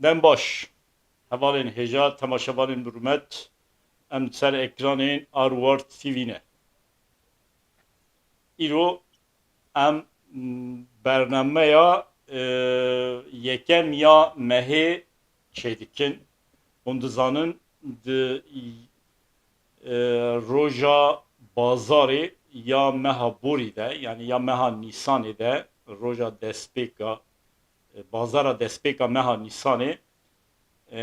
Dem baş hevalên hêja temaşevanên bi rûmet em li ser ekranên Arward TV ne. Îro em bernameya yekem ya mehê çêdikin. Hûn dizanin di roja bazarê ya meha borî de yanî ya meha Nîsanê de roja destpêka Bazara destpêka meha Nîsanê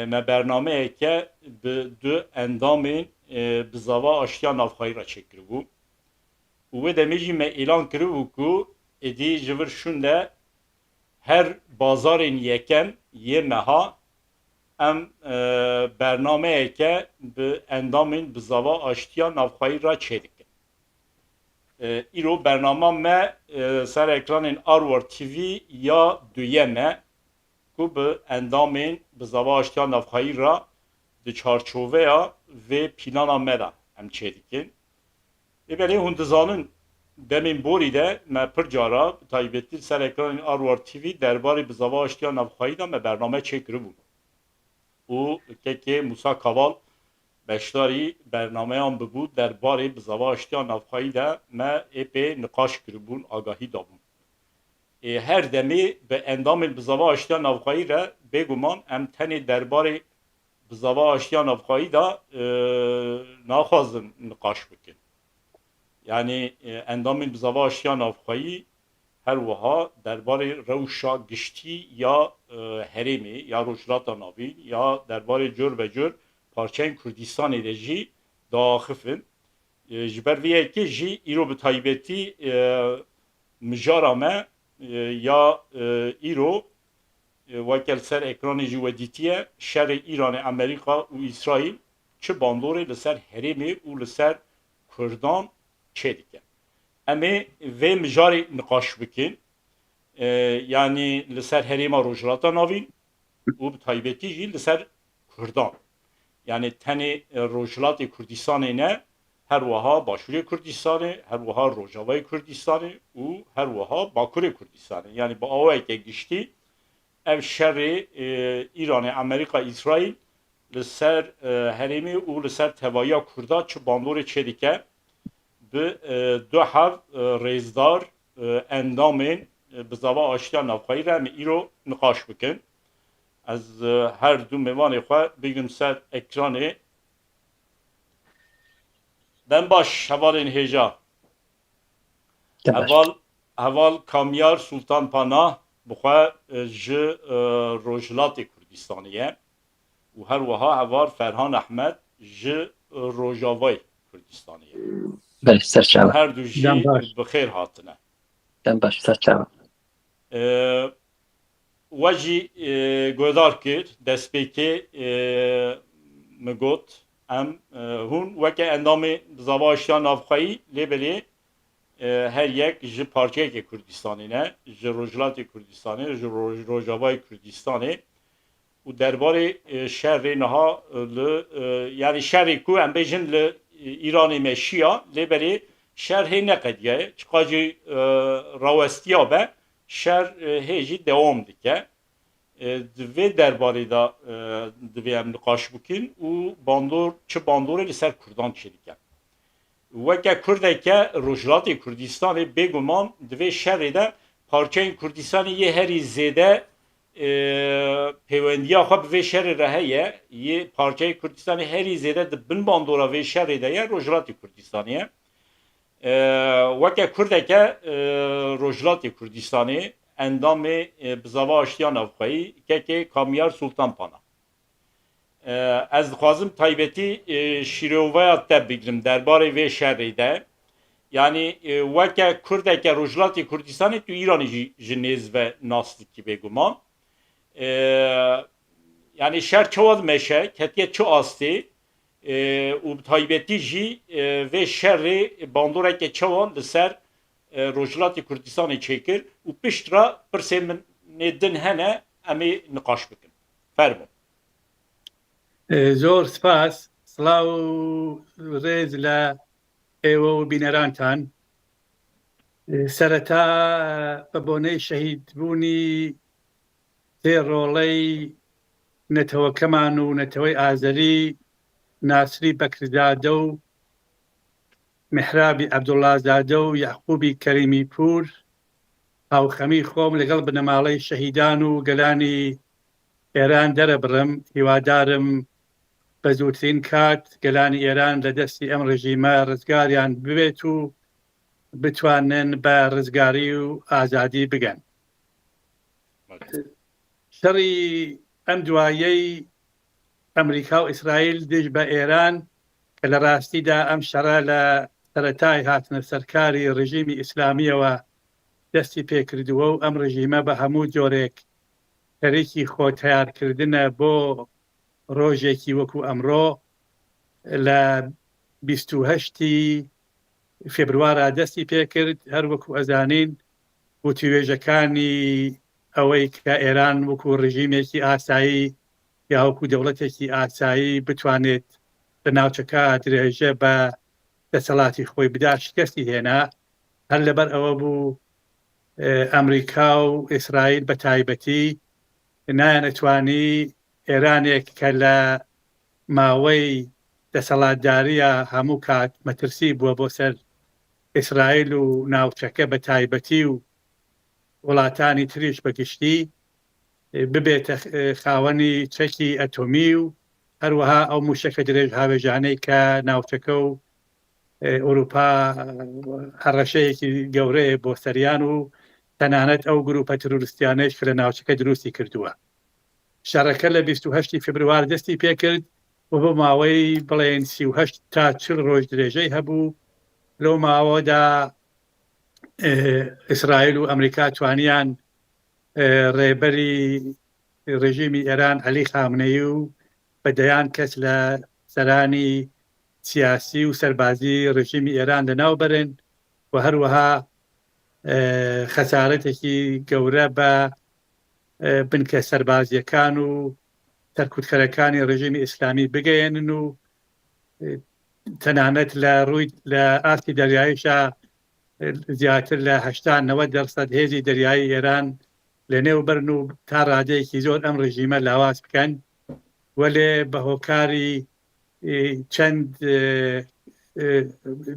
me bernameyeke bi du endamên bi zava aştiya navxweyî re çêkiribû û wê demê jî me îlan kiribû ku êdî ji vir şûnde her bazarên yekem yê meha em bernameyeke bi endamên bi zava aştiya navxweyî re çêdikin. Îro bernama me ser ekranên Arwar TV ya duyem e ku bi endamên bi zava aştiya navxweyî re di çarçoveya vê plana me de em çêdikin. Lê belê hûn dizanin demên borî de me pir cara bi taybetî li ser ekranên Arwar TV derbarê bi zava aştiya navxweyî de me bername çêkiribûn û kekê Musa Kaval Beşdarî bernameyan bibû der barê bizava aştiya navxweyî de me ê pê niqaş kiribûn agahî dabûn. Ê her demê bi endamên bizava aştiya navxweyî re bêguman em tenê der barê bizava aştiya navxweyî de naxwazin niqaş bikin. Yanî endamên bizava aştiya navxweyî Her wiha derbarê rewşa giştî ya herêmê ya Rojhilata Navîn ya derbarê cur be cur parçeyên Kurdistanê de jî diaxifin. Ji ber vê yekê jî îro bi taybetî mijara me ya îro weke li ser ekranê jî we dîtiye şerê Îranê, Amerîka û Îsraîl çi bandorê li ser herêmê û li ser Kurdan çêdike. Em ê vê mijarê niqaş bikin yanî li ser herêma Rojhilata Navîn û bi taybetî jî li ser Kurdan. Yanî tenê Rojhilatê Kurdistanê ne, her wiha Başûrê Kurdistanê, her wiha Rojavayê Kurdistanê û her wiha Bakurê Kurdistanê. Yanî bi awayeke giştî ev şerê Îranê, Amerîka, Îsraîl li ser herêmê û li ser tevayiya Kurda çi bandorê çêdike bi du hev rêzdar endamên bi zava aştiya navxweyî re em ê îro niqaş bikin. Ez her du mêvanê xwe bigrim ser ekranê. Dem baş hevalên hêja. Heval heval Kamyar Sultan Panah bi xwe ji Rojhilatê Kurdistanê ye. û her wiha heval Ferhan Ehmed ji Rojavayê Kurdistanê ye. Belê, serçave. Her du jî bi xêr hatine. Dem baş, serçave. We jî guhdar kir destpêkê min got em hûn weke endamê Bizava Aştiya Navxweyî lê belê her yek ji parçeyekê Kurdistanê ne, ji Rojhilatê Kurdistanê, ji Rojavayê Kurdistanê û derbarê şerê niha li yanî şerê ku em bêjin li Îranê meşiya lê belê şer hê neqediyaye çiqa jî rawestiya be şer hê jî dewam dike. Di vê derbarê de divê em niqaş bikin û bandor çi bandorê li ser Kurdan çêdike. Weke Kurdeke Rojhilatê Kurdistanê bêguman di vê şerê de parçeyên Kurdistanê yê herî zêde pêwendiya xwe bi vê şerê re heye yê parçeyê Kurdistanê herî zêde di bin bandora vê şerê de ye Rojhilatê Kurdistanê ye. Weke Kurdeke Rojhilatê Kurdistanê endamê Bizava Aştiya Navxweyî Kekê Kamyar Sultan Pana. Ez dixwazim taybetî şîroveya te bigirim derbarê vê şerê de. Yanî weke Kurdeke Rojhilatê Kurdistanê tu Îranê jî ji nêz ve nas dikî bêguman. Yanî şer çawa dimeşe, ketiye çi astê û bi taybetî jî vê şerê bandoreke çawa li ser Rojhilatê Kurdistanê çêkir û pişt re pirsên min nê din hene em ê niqaş bikin. Fermo. Zor spas, silav û rêz li ئێوە و بینەرانتان. سەرەتا بە بۆنەی شەهیدبوونی سێ ڕۆڵەی. نەتەوەکەمان و نەتەوەی ئازەری ناسری بەکرزادە و میحرابی عەبدوڵڵازادە و یەعقوبی کەریمی پوور، هاوخەمی خۆم لەگەڵ بنەماڵەی شەهیدان و گەلانی ئێران دەرەبڕم، هیوادارم بە زووترین کات گەلانی ئێران لە دەستی ئەم ڕژیمە ڕزگاریان ببێت و بتوانن بە ڕزگاری و ئازادی بگەن. شەڕی ئەم دواییەی ئەمریکا و ئیسرائیل دژ بە ئێران کە لە ڕاستیدا ئەم شەڕە لە سەرەتای هاتنە سەرکاری ڕژیمی ئیسلامییەوە دەستی پێکردووە و ئەم ڕژیمە بە هەموو جۆرێک خەریکی خۆ تەیارکردنە بۆ ڕۆژێکی وەکو ئەمڕۆ لە 28 فێبروارا دەستی پێکرد. هەر وەکو ئەزانین وتوێژەکانی ئەوەی کە ئێران وەکو ڕژیمێکی ئاسایی یا وەکو دەوڵەتێکی ئاسایی بتوانێت لە ناوچەکە درێژە بە دەسەڵاتی خۆی بدا شکستی هێنا. هەر لەبەر ئەوە بوو ئەمریکا و ئیسرائیل بە تایبەتی نایانەتوانی ئێرانێک کە لە ماوەی دەسەڵاتداریە هەموو کات مەترسی بووە بۆ سەر ئیسرائیل و ناوچەکە بە تایبەتی و وڵاتانی تریش بە گشتی ببێتە خاوەنی چەکی ئەتۆمی و هەروەها ئەو موشەکە درێژ هاوێژانەی کە ناوچەکە و ئەوروپا هەڕەشەیەکی گەورەیە بۆ سەریان و تەنانەت ئەو گروپە ترۆریستیانەیش کە لە ناوچەکە دروستی کردووە. شەڕەکە لە 28 فبروار دەستی پێکرد و بۆ ماوەی بڵێن 38 تا 40 ڕۆژ درێژەی هەبوو. لەو ماوەدا ئیسرائیل و ئەمریکا توانیان ڕێبەری ڕژیمی ئێران عەلی خامنەیی و بە دەیان کەس لە سەرانی سیاسی و سەربازی ڕژیمی ئێران لەناو بەرن و هەروەها خەسارەتێکی گەورە بە بنکە سەربازیەکان و سەرکوتکەرەکانی ڕژیمی ئیسلامی بگەیەنن و تەنانەت لە ڕووی لە ئاستی دەریاییشا زیاتر لە 80 90 دەرسەد هێزی دەریایی ئێران لەنێو بەرن و تا ڕادەیەکی زۆر ئەم ڕژیمە لاواز بکەن. وەلێ بە هۆکاری چەند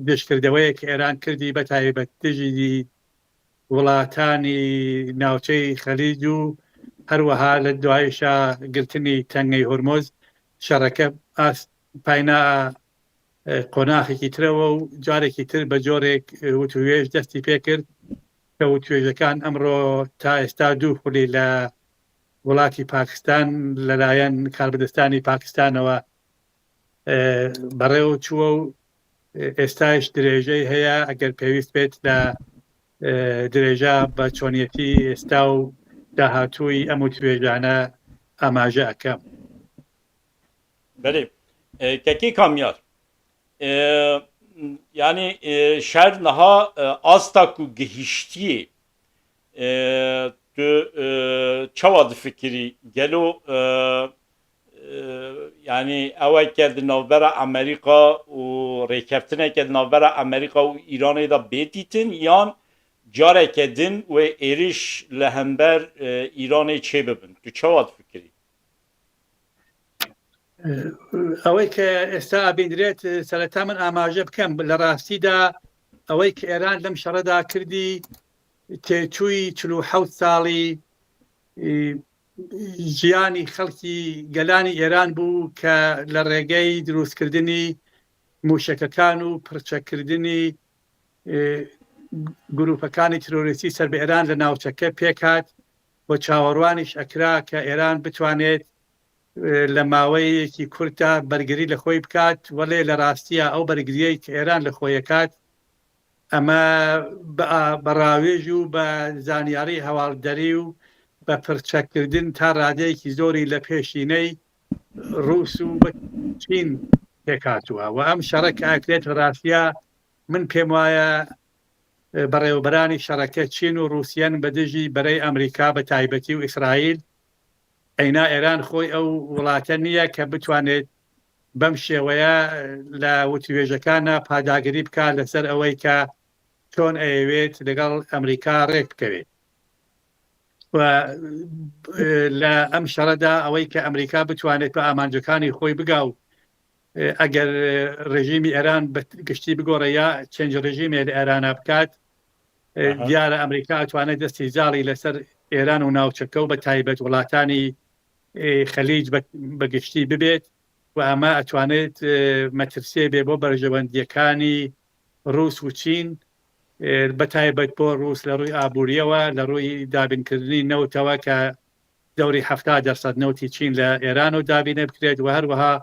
دژکردەوەیەک ئێران کردی بە تایبەت دژی وڵاتانی ناوچەی خەلیج و هەروەها لە دوایشا گرتنی تەنگەی هورمز شەڕەکە ئاست پاینا قۆناخێکی ترەوە و جارێکی تر بە جۆرێک وتوێژ دەستی پێکرد کە وتوێژەکان ئەمڕۆ تا ئێستا دوو خولی لە وڵاتی پاکستان لەلایەن کاربەدەستانی پاکستانەوە بەڕێوە چووە و ئێستاش درێژەی هەیە، ئەگەر پێویست بێت لە درێژە بە چۆنیەتی ئێستا و داهاتووی ئەم وتوێژانە ئاماژە ئەکەم. بەێ کەکی کامیار یعنی شەر نها ئاستا کو گهیشتیه تو چاوا دفکری گەلو یعنی ئەوەکە di navbera Amerîka û rêkeftineke di navbera Amerîka û Îranê de bê dîtin yan careke din wê êriş li hember Îranê çê bibin. Tu çawa difikirî? ئەوەی کە ئێستا ئابیندرێت سەرەتا من ئاماژە بکەم لە ڕاستیدا ئەوەی کە ئێران لەم شەڕەدا کردی تێچووی 47 ساڵی ژیانی خەڵکی گەلانی ئێران بوو کە لە ڕێگەی دروستکردنی موشەکەکان و پڕچەکردنی گروپەکانی ترۆریستی سەر بە ئێران لە ناوچەکە پێکهات و چاوەڕوانیش ئەکرا کە ئێران بتوانێت لە ماوەیەکی کورتدا بەرگری لە خۆی بکات، وەلێ لە ڕاستییا ئەو بەرگرییەی کە ئێران لە خۆی ئەکات ئەمە بە ڕاوێژ و بە زانیاری هەواڵدەری و بە پڕچەککردن تا ڕادەیەکی زۆری لە پێشینەی ڕووس و چین پێکهاتووە و ئەم شەڕە کە ئەکرێت لە ڕاستییا من پێم وایە بەڕێوەبەرانی شەڕەکە چین و ڕووسیەن بە دژی بەرەی ئەمریکا بە تایبەتی و ئیسرائیل، ئەینا ئێران خۆی ئەو وڵاتە نییە کە بتوانێت بەم شێوەیە لە وتوێژەکانە پاداگری بکات لەسەر ئەوەی کە چۆن ئەیەوێت لەگەڵ ئەمریکا ڕێک بکەوێت. و لە ئەم شەڕەدا ئەوەی کە ئەمریکا بتوانێت بە ئامانجەکانی خۆی بگا و ئەگەر ڕژیمی ئێران بە گشتی بگۆڕێ یا چێنج ڕژیمێ لە ئێرانە بکات، دیارە ئەمریکا ئەتوانێت دەستی زاڵی لەسەر ئێران و ناوچەکە و بە تایبەت وڵاتانی خەلیج بە گشتی ببێت و ئەمە ئەتوانێت مەترسیێ بێ بۆ بەرژەوەندیەکانی ڕوس و چین، بە تایبەت بۆ ڕوس لە ڕووی ئابووریەوە، لە ڕووی دابینکردنی نەوتەوە کە دەوری 70% نەوتی چین لە ئێران و دابینە بکرێت و هەروەها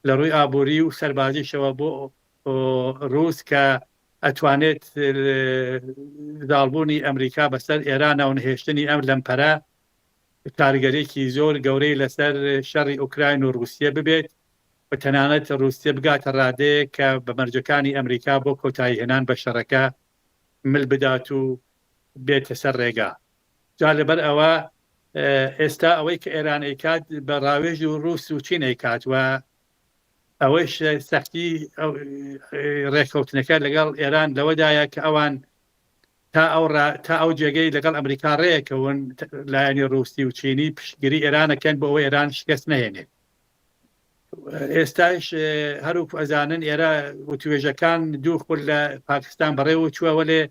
لە ڕووی ئابووری و سەربازیشەوە بۆ ڕوس کە ئەتوانێت زاڵبوونی ئەمریکا بەسەر ئێرانە و نەهێشتنی ئەم لەمپەرە کارگەرێکی زۆر گەورەی لەسەر شەڕی ئۆکراین و ڕووسیە ببێت و تەنانەت ڕووسیە بگاتە ڕادەیەک کە بە مەرجەکانی ئەمریکا بۆ کۆتاییهێنان بە شەڕەکە مل بدات و بێتە سەر ڕێگا. جا لەبەر ئەوە ئێستا ئەوەی کە ئێران ئەیکات بە ڕاوێژ و ڕووس و چین ئەیکات و ئەوەیش سەختی ڕێککەوتنەکە لەگەڵ ئێران لەوەدایە کە ئەوان تا ئەو تا ئەو جێگەی لەگەڵ ئەمریکا ڕێکەون لایەنی ڕووسی و چینی پشتگیری ئێرانەکەن بۆ ئەوەی ئێران شکست نەهێنێت. ئێستاش هەروکو ئەزانن ئێرە وتوێژەکان دوو خول لە پاکستان بەڕێوە چووە، وەلێ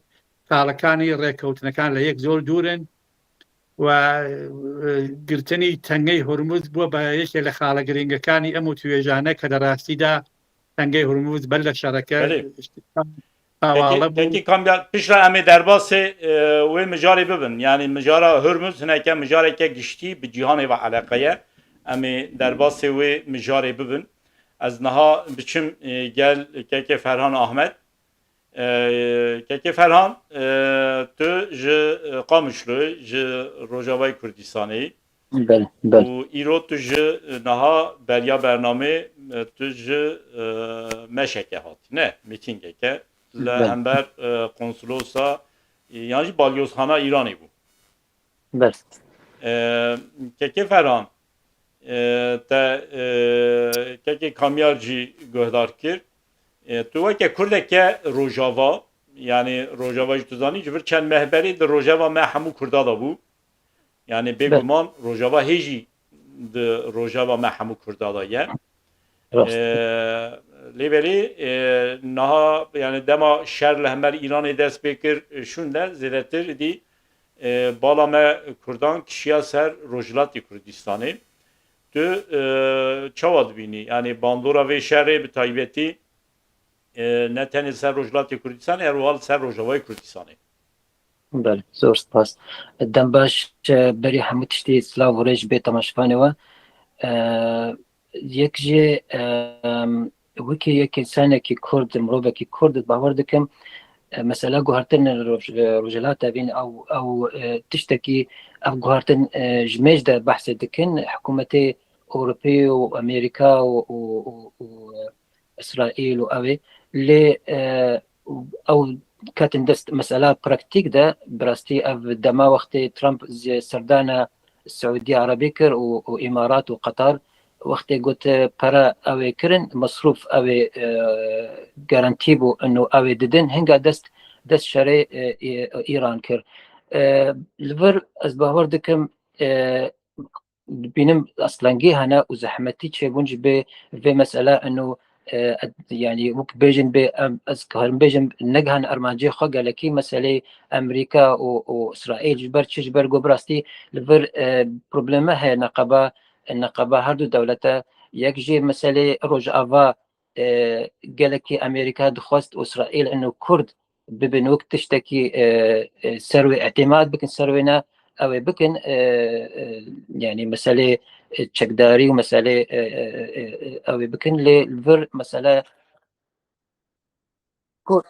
خاڵەکانی ڕێککەوتنەکان لە یەک زۆر دوورن و گرتنی تەنگەی هورمز بووە بە یەکێ لە خاڵە گرنگەکانی ئەم وتوێژانە کە لە ڕاستیدا تەنگەی هورمز بەر لە شەڕەکە ئاواڵە بوو. کامیار پشت را ئەمێ دەرباسێ وێ مژارێ ببن، یعنی مژارا هورمز هنەکە مژارێکە گشتی bi cîhanê ve eleqeye em ê derbasê wê mijarê bibin. Ez niha biçim gel kekê Ferhan Ahmed. Kekê Ferhan tu ji Qamişloyê ji Rojavayê Kurdistanê Belê, belê. û îro tu ji niha beriya bernameyê tu ji meşeke hatî ne mîtîngeke li Belê. hember konsolosa yan jî balyozxana Îranê bû. Belê. Kekê Ferhan te kekê Kamyar jî guhdar kir. Tu weke Kurdeke Rojava, yanî Rojava jî tu zanî ji vir çend meh berê di rojeva me hemû Kurda de bû. Yanî bêguman Rojava hê jî di rojeva me hemû Kurda de ye. Lê belê niha yanî dema şer li hember Îranê dest pê kir şûnde zêdetir dî bala me Kurdan kişiya ser Rojhilatê Kurdistanê. Tu çawa dibînî? Yanî bandora vê şerê bi taybetî ne tenê ser Rojhilatê Kurdistanê her wiha li ser Rojavayê Kurdistanê. Belê, zor spas. Dem baş berî hemû tiştî silav û rêz ji bê temaşevanê we. Yek jê wekî yek însanekî Kurd, mirovekî Kurd bawer dikim mesela guhertin Rojhilata Evîn ew ew tiştekî ev guhertin ji mêj de behsê dikin hikûmetê Ewropî û Amerîka û û Îsraîl û ewê lê ew ketin dest mesela praktîk de bi rastî ev dema wextê Trump serdana Siûdiya Erebî kir û Îmarat û Qetar wextê got pere ew ê kirin mesrûf ew ê garantî bû ino ew ê didin hinga dest dest şerê Îran kir. Li vir ez bawer dikim dibînim aslengî hene û zehmetî çêbûn ji bê vê mesela ino yanî wek bêjin bê em ez karim bêjim negihan armancê xwe gelekî meselê Amerîka û û Îsraîl ji ber çi ji ber got bi rastî li vir probleme heye neqeba neqeba her du dewlete yek jê meselê Rojava gelekî Amerîka dixwest û Îsraîl ino Kurd bibin wek tiştekî ser wê îtîmad bikin ser wê ne ew ê bikin yanî meselê çekdarî û meselê ew ê bikin lê li vir mesele ku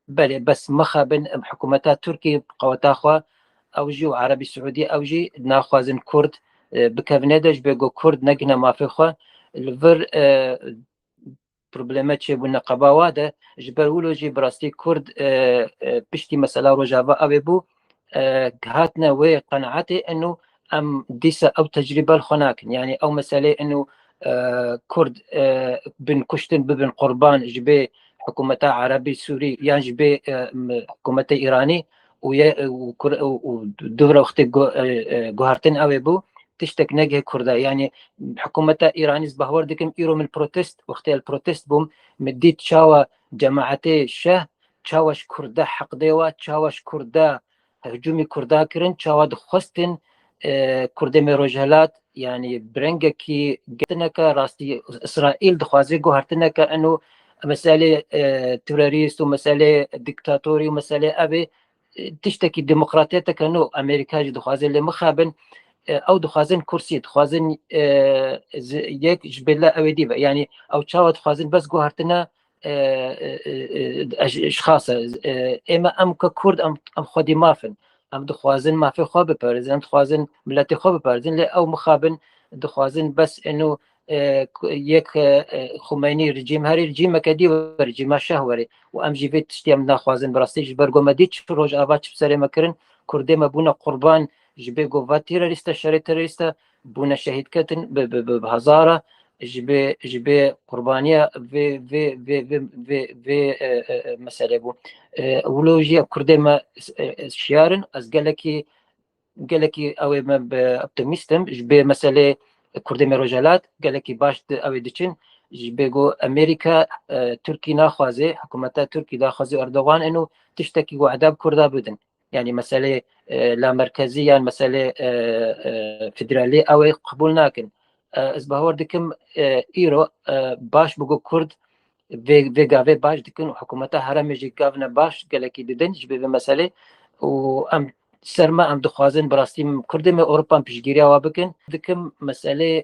belê bes mixabin hikûmeta Tirkiyê qeweta xwe ew jî û Erebî Siûdî ew jî naxwazin Kurd bikevine de ji ber ku Kurd negihne mafê xwe li vir probleme çêbûn neqeba wa de ji ber wilo jî bi rastî Kurd piştî mesela Rojava ew ê bû hatine wê qenaetê eno em dîsa ew tecribe li xwe nakin yanî ew meselê eno Kurd bin kuştin bibin qurban ji bê hikûmeta Erebî Sûrî yan ji bê hikûmeta Îranî. و دوورە وەختی guhartin ew ê bû tiştek negihê Kurda yanî hikûmeta Îranî ez bawer dikim îro min protest wextê el protest bûm min dît çawa cemaetê şeh çawa ji Kurda heq dê wa çawa ji Kurda hicûmî Kurda kirin çawa dixwestin Kurdê me Rojhilat yanî bi rengekî getineke rastî Îsraîl dixwaze guhertineke eno meselê terorîst û meselê dîktatorî û meselê ev ê tiştekî demokratiyeteke nû Amerîka jî dixwaze lê mixabin ew dixwazin kursî dixwazin yek ji bêla ew ê dî be yanî ew çawa dixwazin bes guhertina şxas e ême em ke Kurd em em xwedî maf in em dixwazin mafê xwe biparêzin em dixwazin miletê xwe biparêzin lê ew mixabin dixwazin bes êno yek Xumeynî rejîm herî rejîmeke dî were rejîma şeh were û em jî vê tiştî em naxwazin bi rastî ji ber ku me dît çi Rojava çi bi serê me kirin Kurdê me bûne qurban ji bê ku va terorîst e şerê terorîst e bûne şehîd ketin bi bi bi hezara ji bê ji bê qurbaniya vê vê vê vê vê vê meselê bû wilo jî Kurdê me şiyar in ez gelekî gelekî ew ê me bi optimîst im ji bê meselê Kurdê me Rojhilat gelekî baş di ew ê diçin ji bê ku Amerîka Tirkî naxwaze hikûmeta Tirkî daxwaze Erdogan ên û tiştekî ku edab Kurda bidin yanî meselê la merkezî yan meselê federalî ew ê qebûl nakin ez bawer dikim îro baş bû ku Kurd vê vê gavê baş dikin û hikûmeta herêmê jî gavine baş gelekî didin ji bê vê meselê û em ser me em dixwazin bi rastî Kurdê me Ewropa piştgiriya wa bikin. Dikim meselê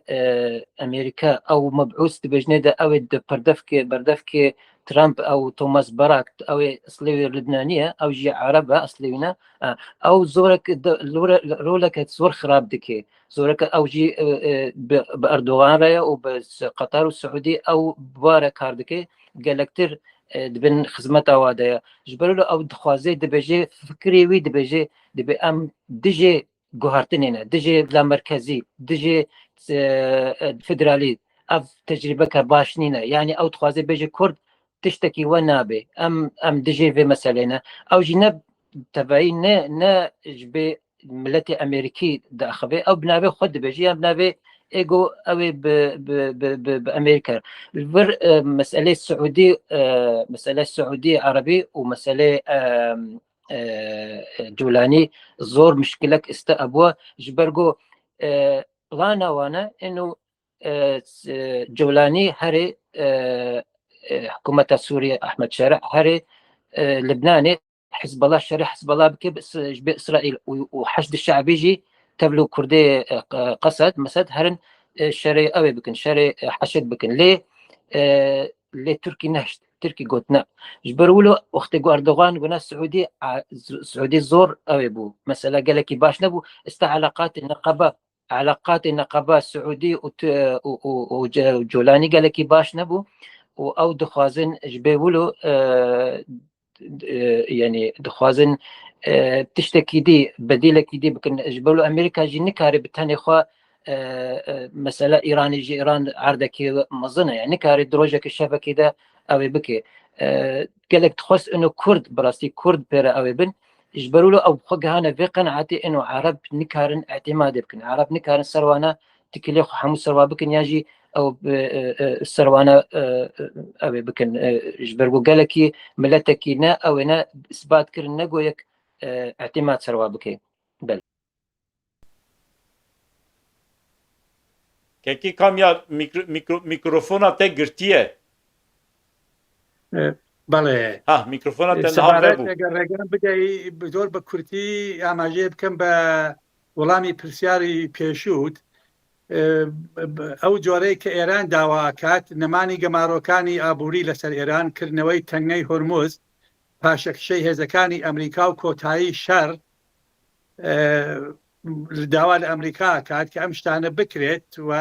Amerîka ew mebûs dibêjinê de ew ê di perdevkê berdevkê Trump ew Thomas Barak ew ê eslê wî Libnanî ye ew jî Ereb e eslê wî ne ew zorek roleke zor xirab dike zoreke ew jî bi Erdogan re ye û bi Qetar û Siûdî ew bi re kar dike gelektir dibin xizmeta wa de ye ji ber ew dixwaze dibêje fikirê wî dibêje dibê em dijê guhertinê ne dijê la merkezî dijê federalî ev tecribeke baş nîne yanî ew dixwaze bêje kurd tiştekî we nabe em em dijê vê meselê ne ew jî ne tevayî ne ne ji bê miletê Amerîkî diaxive ew bi navê xwe dibêje yan bi navê êgo ew ê bi bi bi bi bi Amerîka li vir meselê Siûdî mesele Siûdî Erebî û meselê Colanî zor mişkilek iste ebû ji ber ku plana wan e êno Colanî herê hikûmeta Sûriye Ehmed Şerih herê Libnanê Hizbullah şerê Hizbullah bike ji bê İsraîl û Heşd Şe'bî jî tevlû Kurdê Qesed Mesed herin şerê ew ê bikin şerê Heşed bikin lê lê Tirkî nehişt Tirkî got ne ji ber wilo wextê ku Erdogan guna Siûdî Siûdî zor ew ê bû mesela gelekî baş nebû ista eleqatê neqeba Eleqatê neqeba Siûdî û û Colanî gelekî baş nebû û ew dixwazin ji bê wilo yanî dixwazin tiştekî dî bedîlekî dî bikin ji ber Amerîka jî nikare bi tenê xwe mesela Îranê jî Îran erdekî mezin e nikare di rojekê şevekê de ew ê bike gelek dixwest ino Kurd bi rastî Kurd pêre ew ê bin Ji ber wilo ew xwe gihane vê qenaetê êno ereb nikarin îtîmadê bikin. Ereb nikarin ser wana tikilê xwe hemû ser wa bikin yan jî ew ser wana ew ê bikin. Ji ber ku gelekî miletekî ne ew ê ne isbat kirin ne ku yek îtîmad ser wa bike. Belê. Kekî Kamyar mîkrofona te girtiye. Belê. Ha mîkrofona te niha vebû. Eger rêgem bideyî zor bi kurtî amajeyê bikim be وەڵامی پرسیاری پێشووت ئەو جۆرەی کە ئێران داوا ئەکات نەمانی گەمارۆکانی ئابووری لەسەر ئێران کردنەوەی تەنگەی هورمز پاشەکشەی هێزەکانی ئەمریکا و کۆتایی شەڕ داوا لە ئەمریکا کات کە ئەم شتانە بکرێت و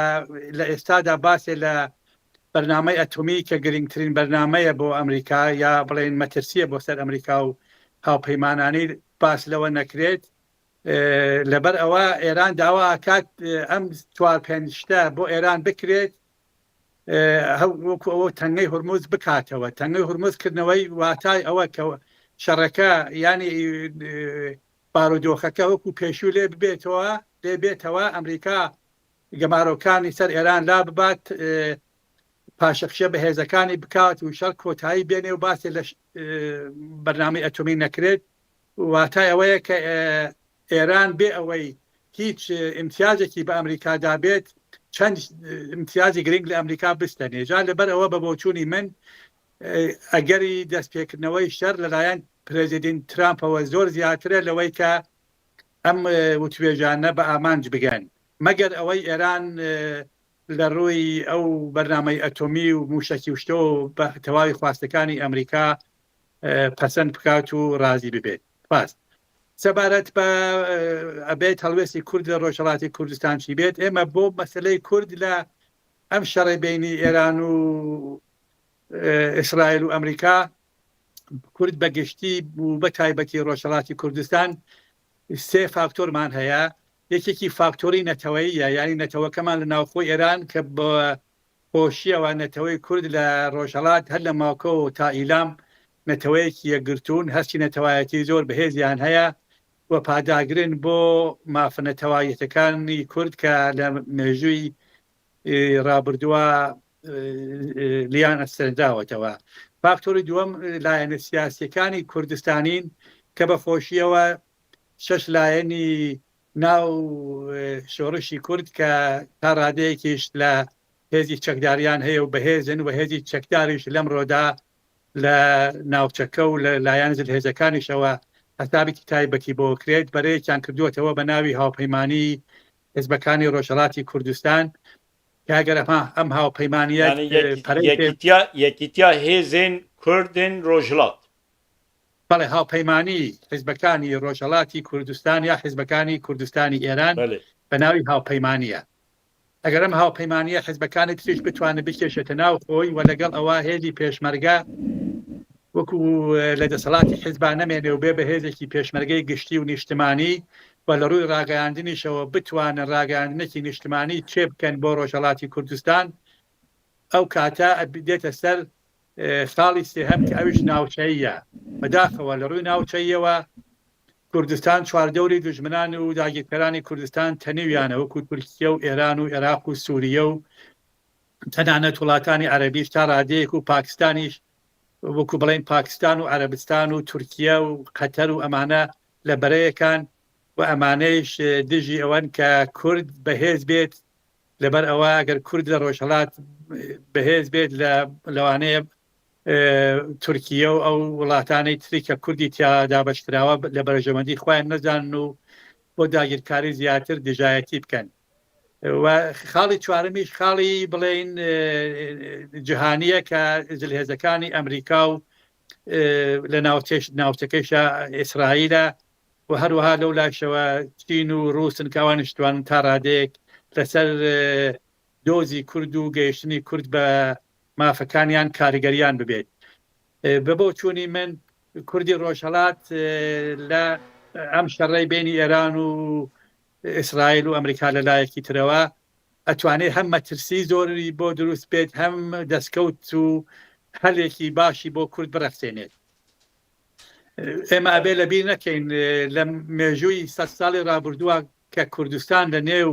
لە ئێستادا باسێ لە بەرنامەی ئەتۆمی کە گرنگترین بەرنمەیە بۆ ئەمریکا یا بڵێن مەترسیە بۆ سەر ئەمریکا و هاوپەیمانانی باس لەوە نەکرێت لەبەر ئەوە ئێران داوا کات ئەم چوار پێنج شتە بۆ ئێران بکرێت وەکو ئەوە تەنگەی هورمز بکاتەوە تەنگەی هورمز کردنەوەی واتای ئەوە کە شەڕەکە یانی بارودۆخەکە وەکو پێشوو لێ ببێتەوە لێ بێتەوە ئەمریکا گەمارۆکانی سەر ئێران لا ببات پاشەکشە بە هێزەکانی بکات و شەڕ کۆتایی بێنێ و باسی لە بەرنامەی ئەتۆمی نەکرێت واتای ئەوەیە کە ئێران بێ ئەوەی هیچ ئیمتیازێکی بە ئەمریکا دابێت چەند ئیمتیازی گرنگ لە ئەمریکا بستەنێ جا لەبەر ئەوە بە بۆچوونی من ئەگەری دەستپێکردنەوەی شەر لەلایەن پرێزیدنت ترامپەوە زۆر زیاترە لەوەی کە ئەم وتوێژانە بە ئامانج بگەن مەگەر ئەوەی ئێران لە ڕووی ئەو بەرنامەی ئەتۆمی و موشەکی و شتەوە بە تەواوی خواستەکانی ئەمریکا پەسەند بکات و ڕازی ببێت. سپاس. سەبارەت بە ئەبێت هەڵوێستی کورد لە ڕۆژهەڵاتی کوردستان چی بێت، ئێمە بۆ مەسەلەی کورد لە ئەم شەڕەی بینی ئێران و ئیسرائیل و ئەمریکا کورد بە گشتی و بە تایبەتی ڕۆژهەڵاتی کوردستان سێ فاکتۆرمان هەیە یەکێکی فاکتۆری نەتەوەییە یانی نەتەوەکەمان لە ناوخۆی ئێران کە بە خۆشیەوە نەتەوەی کورد لە ڕۆژهەڵات هەر لە ماکۆوە تا ئیلام نەتەوەیەکی یەکگرتوون، هەستی نەتەوایەتی زۆر بەهێزیان هەیە و پاداگرن بۆ مافە نەتەوایەتەکانی کورد کە لە مێژووی ڕابردووە لیان ئەستێنراوەتەوە. فاکتۆری دووەم لایەنە سیاسیەکانی کوردستانین کە بە خۆشیەوە شەش لایەنی ناو شۆڕشی کورد کە تا ڕادەیەکیش لە هێزی چەکداریان هەیە و بەهێزن و هێزی چەکداریش لەمڕۆدا لە ناوچەکە و لە لایەن زلهێزەکانیشەوە حەسابێکی تایبەتی بۆ کرێت، بەرەیەکیان کردووەتەوە بە ناوی هاوپەیمانی حزبەکانی ڕۆژهەڵاتی کوردستان کە ئەگەر ئەمە ئەم هاوپەیمانییە یانی پەرەی پێ یەکیتیا یەکیتیا هێزێن کوردێن ڕۆژهەڵات. بەڵێ هاوپەیمانی حیزبەکانی ڕۆژهەڵاتی کوردستان یا حیزبەکانی کوردستانی ئێران بەلێ. بە ناوی هاوپەیمانییە. ئەگەر ئەم هاوپەیمانییە حیزبەکانی تریش بتوانێت بکێشێتە ناو خۆی و لەگەڵ ئەوە هێزی پێشمەرگە وەکو لە دەسەڵاتی حیزبا نەمێنێ و بێ بە هێزێکی پێشمەرگەی گشتی و نیشتمانی و لە ڕووی ڕاگەیاندنیشەوە بتوانن ڕاگەیاندنێکی نیشتمانی چێ بکەن بۆ ڕۆژهەڵاتی کوردستان ئەو کاتە دێتە سەر خاڵی سێهەم کە ئەویش ناوچەییە، بەداخەوە لە ڕووی ناوچەییەوە کوردستان چواردەوری دوژمنان و داگیرکەرانی کوردستان تەنیویانە وەکو تورکیە و ئێران و ئێراق و سوریە و تەنانەت وڵاتانی عەرەبیش تا ڕادەیەک و پاکستانیش وەکو بڵێین پاکستان و عەرەبستان و تورکیە و قەتەر و ئەمانە لە بەرەیەکان و ئەمانەیش دژی ئەوەن کە کورد بەهێز بێت لەبەر ئەوە ئەگەر کورد لە ڕۆژهەڵات بەهێز بێت لە لەوانەیە تورکیە و ئەو وڵاتانەی تری کە کوردی تیا دابەشکراوە لە بەرژەوەندی خۆیان نەزانن و بۆ داگیرکاری زیاتر دژایەتی بکەن و خاڵی چوارەمیش خاڵی بڵێین جیهانیە کە زلهێزەکانی ئەمریکا و لە ناوچەش ناوچەکەیشە ئیسرائیلە و هەروەها لەو لاشەوە چین و ڕووسن کە ئەوانیش توانن تا ڕادەیەک لەسەر دۆزی کورد و گەیشتنی کورد بە مافەکانیان کاریگەریان ببێت. بە بۆچوونی من کوردی ڕۆژهەڵات لە ئەم شەڕەی بینی ئێران و ئیسرائیل و ئەمریکا لە لایەکی ترەوە ئەتوانێت هەم مەترسی زۆری بۆ دروست بێت هەم دەستکەوت و هەلێکی باشی بۆ کورد بڕەخسێنێت. ئێمە ئەبێ لەبیر نەکەین لە مێژووی سە ساڵی ڕابردووە کە کوردستان لە نێو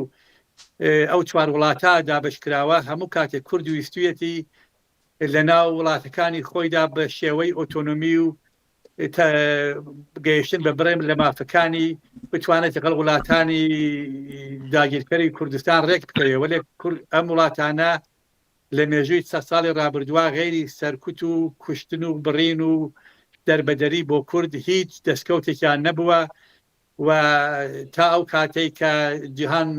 ئەو چوار وڵاتە دابشکراوە هەموو کاتێک کورد ویستویەتی لە ناو وڵاتەکانی خۆیدا بە شێوەی ئۆتۆنۆمی و گەیشتن بە بڕێم لە مافەکانی بتوانێت لەگەڵ وڵاتانی داگیرکەری کوردستان ڕێک بکەوێ وەلێ ئەم وڵاتانە لە مێژووی سە ساڵی ڕابردووا غەیری سەرکوت و کوشتن و بڕین و دەربەدەری بۆ کورد هیچ دەستکەوتێکیان نەبووە و تا ئەو کاتەی کە جیهان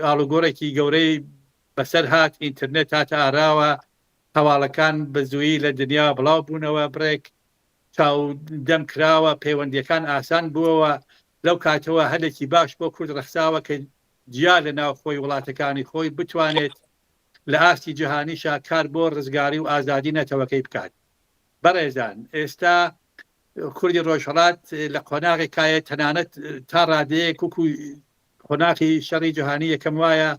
ئاڵوگۆڕێکی گەورەی بەسەر هات ئینترنێت هاتە ئاراوە هەواڵەکان بە زوویی لە دنیا بڵاو بوونەوە بڕێک چاو دەم کراوە پەیوەندیەکان ئاسان بووەوە لەو کاتەوە هەلێکی باش بۆ کورد ڕەخساوە کە جیا لە ناوخۆی وڵاتەکانی خۆی بتوانێت لە ئاستی جیهانیشا کار بۆ ڕزگاری و ئازادی نەتەوەکەی بکات. بەڕێزان ئێستا کوردی ڕۆژهەڵات لە قۆناغێکایە تەنانەت تا ڕادەیەک وەکو قۆناغی شەڕی جیهانی یەکەم وایە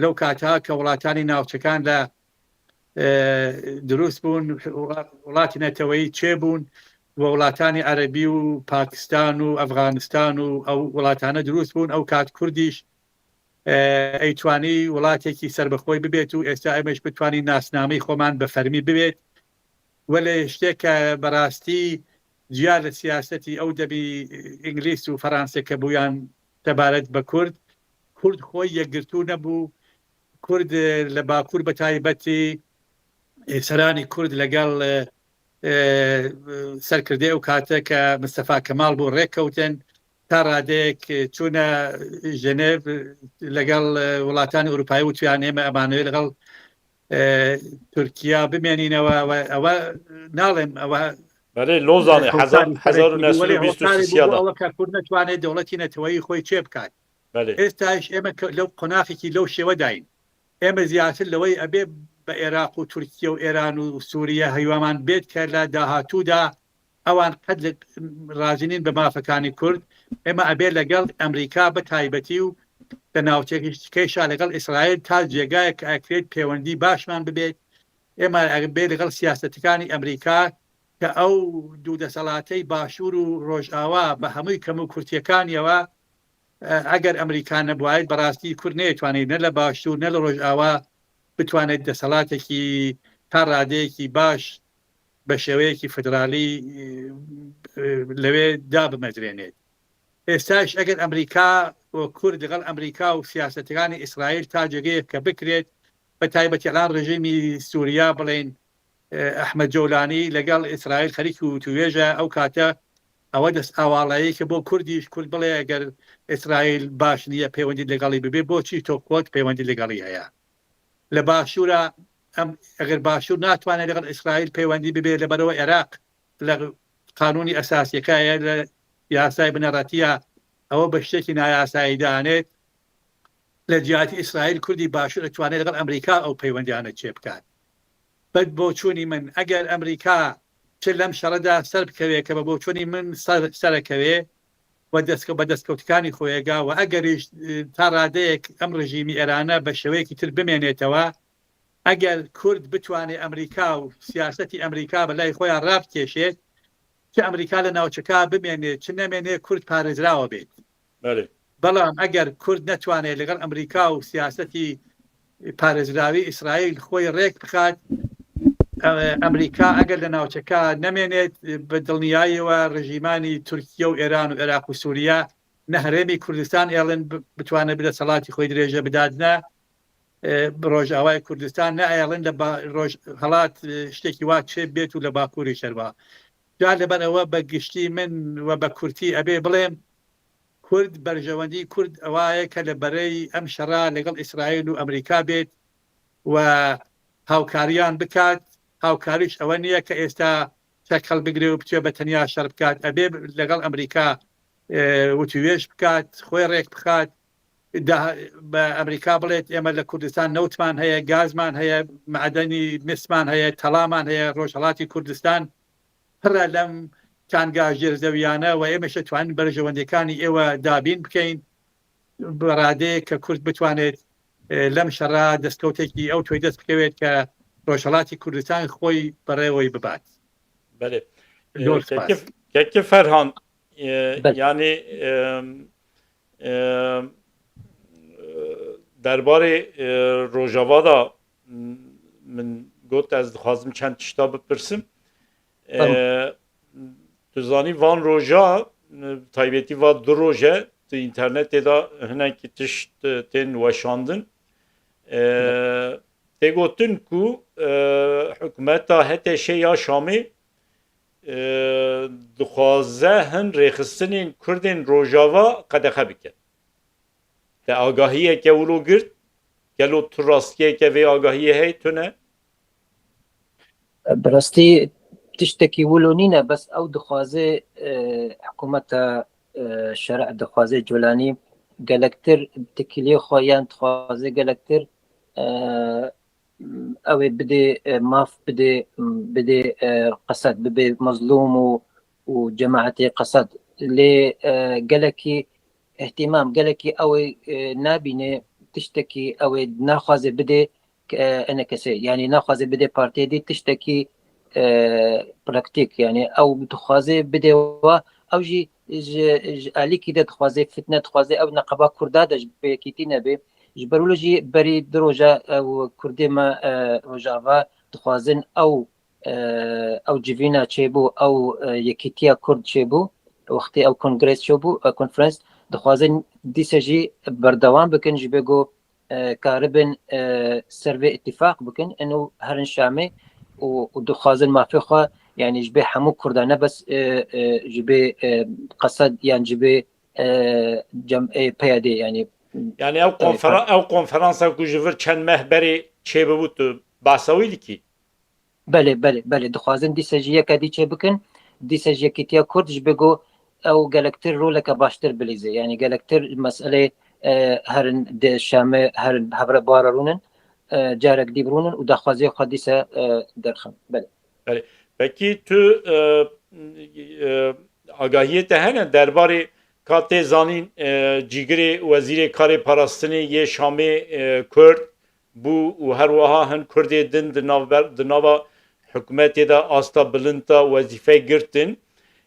لەو کاتە کە وڵاتانی ناوچەکان لە دروست بوون وڵاتی نەتەوەیی چێ بوون. و وڵاتانی عەرەبی و پاکستان و ئەفغانستان و ئەو وڵاتانە دروست بوون ئەو کات کوردیش ئەیتوانی وڵاتێکی سەربەخۆی ببێت و ئێستا ئێمەش بتوانین ناسنامەی خۆمان بە فەرمی ببێت وەلێ شتێک کە بەڕاستی جیا لە سیاسەتی ئەو دەمی ئینگلیس و فەرانسە کە بوویان سەبارەت بە کورد، کورد خۆی یەکگرتوو نەبوو، کورد لە باکوور بە تایبەتی سەرانی کورد لەگەڵ سەرکردەی ئەو کاتە کە مستەفا کەماڵ بوو ڕێککەوتن تا ڕادەیەک چوونە ژنێڤ لەگەڵ وڵاتانی ئەوروپایی وتیان ئێمە ئەمانەوێت لەگەڵ تورکیا بمێنینەوە ئەوە ناڵێم ئەوە بەێ لۆزانێ 1923 ئەوە کە کورد نەتوانێت دەوڵەتی نەتەوەیی خۆی چێ بکات ئێستاش ئێمە لەو قۆناخێکی لەو شێوەداین ئێمە زیاتر لەوەی ئەبێ بە عێراق و تورکیە و ئێران و سووریە هیوامان بێت کە لە داهاتوودا ئەوان قەت ڕازی نین بە مافەکانی کورد، ئێمە ئەبێ لەگەڵ ئەمریکا بە تایبەتی و لە ناوچەکەیشا لەگەڵ ئیسرائیل تا جێگایەک کە ئەکرێت پێوەندی باشمان ببێت، ئێمە ئەبێ لەگەڵ سیاسەتەکانی ئەمریکا کە ئەو دوو دەسەڵاتەی باشوور و ڕۆژئاوا بە هەمووی کەم و کورتیەکانیەوە ئەگەر ئەمریکا نەبوایت بەڕاستی کورد نەیتوانێت نە لە باشوور نە لە ڕۆژئاوا بتوانێت دەسەڵاتێکی تا ڕادەیەکی باش بە شێوەیەکی فیدرالی لەوێ دابمەزرێنێت. ئێستاش ئەگەر ئەمریکا و کورد لەگەڵ ئەمریکا و سیاسەتەکانی ئیسرائیل تا جێگەیەک کە بکرێت بە تایبەتی ئەلان ڕژێمی سوریا بڵێین ئەحمەد جۆلانی لەگەڵ ئیسرائیل خەریکی وتووێژە ئەو کاتە ئەوە دەست ئاواڵایەکە بۆ کوردیش کورد بڵێ ئەگەر ئیسرائیل باش نییە پەیوەندی لەگەڵی ببێ بۆچی تۆ خۆت پەیوەندی لەگەڵی هەیە لە باشوورە ئەم ئەگەر باشوور ناتوانێت لەگەڵ ئیسرائیل پەیوەندی ببێت لەبەرەوە عێراق لە قانونی ئەساسیەکە لە یاسای بنەڕەتیە ئەوە بە شتێکی نایاسایی دانێت لە جیاتی ئیسرائیل کوردی باشوور ئەتوانێت لەگەڵ ئەمریکا ئەو پەیوەندیانە چێ بکات بە بۆچوونی من ئەگەر ئەمریکا چ لەم شەڕەدا سەر بکەوێت کە بە بۆچوونی من سەرەکەوێ و دەستکە بە دەستکەوتەکانی خۆیەگا و ئەگەریش تا ڕادەیەک ئەم ڕژیمی ئێرانە بە شێوەیەکی تر بمێنێتەوە ئەگەر کورد بتوانێت ئەمریکا و سیاسەتی ئەمریکا بە لای خۆیان ڕابکێشێت چ ئەمریکا لە ناوچەکە بمێنێت چ نەمێنێت کورد پارێزراوە بێت. بەڵام ئەگەر کورد نەتوانێت لەگەڵ ئەمریکا و سیاسەتی پارێزراوی ئیسرائیل خۆی ڕێک بخات، ئەمریکا ئەگەر لە ناوچەکە نەمێنێت بە دڵنیاییەوە ڕژیمانی تورکیە و ئێران و عێراق و سووریا نە هەرێمی کوردستان ئێڵن بتوانێت بدەسەڵاتی خۆی درێژە بدات نە ڕۆژئاوای کوردستان نە ئەیڵن لە ڕۆژهەڵات شتێکی وا چێ بێت و لە باکووری شەروا جا لەبەر ئەوە بە گشتی من و بە کورتی ئەبێ بڵێم کورد بەرژەوەندی کورد ئەوایە کە لە بەرەی ئەم شەڕە لەگەڵ ئیسرائیل و ئەمریکا بێت و هاوکاریان بکات، هاوکاریش ئەوە نییە کە ئێستا چەک هەڵبگرێ و بچێ بە تەنیا شەڕ بکات، ئەبێ لەگەڵ ئەمریکا وتوێژ بکات، خۆی ڕێک بخات، بە ئەمریکا بڵێت ئێمە لە کوردستان نەوتمان هەیە، گازمان هەیە، مەعدەنی مسمان هەیە، تەڵامان هەیە، ڕۆژهەڵاتی کوردستان پڕە لەم کانگا ژێرزەویانە و ئێمەش دەتوانین بەرژەوەندیەکانی ئێوە دابین بکەین بە ڕادەیەک کە کورد بتوانێت لەم شەڕە دەستکەوتێکی ئەو تۆی دەست بکەوێت کە ڕۆژهەڵاتی کوردستان خۆی بەڕێوەی ببات. بەێ کەکە فەرهان یانێ دەربارەی ڕۆژاوادا من گوت ez dixwazim çend tişta bipirsim. Tu zanî van roja taybetî va du roje di înternetê de hinekî tişt tên weşandin. Tê gotin ku hikûmeta HTŞ ya Şamê dixwaze hin rêxistinên Kurdên Rojava qedexe bike. Te agahiyeke wilo girt? Gelo tu rastiyeke vê agahiyê heye tune? Bi rastî tiştekî wilo nîne bes ew dixwaze hikûmeta şer'e dixwaze Colanî gelektir tekiliyê xwe yan dixwaze gelektir ew ê bidê maf bidê bidê qesed bibê mezlûm û û cemaetê qesed lê gelekî îhtîmam gelekî ew ê nabînê tiştekî ew ê naxwaze bidê enekesê yanî naxwaze bidê partiyê dî tiştekî. پراکتیک یعنی ئەو دخوازێ بدێوە ئەو ژی ئالیکی دە دخوازێ فتنە دخوازێ ئەو نەقەبا کوردا دەش بەیەکیتی نەبێ ji بەرولە ژی بەری درۆژە ئەو کوردێ مە ڕۆژاڤا دخوازن ئەو ئەو جڤینا چێبوو ئەو یەکیتیا کورد چێبوو وەختی ئەو کۆنگرێس چێبوو کۆنفرنس دخوازن دیسەژی بەردەوام بکەن ji بێگۆ کاربن سەر vê ئیتیفاق بکەن ئەنو هەرن شامێ و دخوازن مافێ خوا یعنی ji bê hemû Kurda ne bes ji bê qesed yan ji bê cem PYD yani Yani ew konferan ew konferansa ku ji vir çend meh berê çêbibû tu behsa wî dikî? Belê belê belê dixwazin dîsa jî yeke dî çê bikin dîsa jî yekîtiya Kurd ji bo ku ew gelektir roleke baştir bilîze yanî gelektir meselê herin di Şamê herin bi hev re bare rûnin carek dî birûnin û daxwaziyê xwe dîsa derxin. Belê. Belê. Pekî tu agahiyê te hene derbarê ka tê zanîn cîgirê wezîrê karê parastinê yê Şamê Kurd bû û her wiha hin Kurdê din di navber di nava hikûmetê de asta bilind de wezîfe girtin.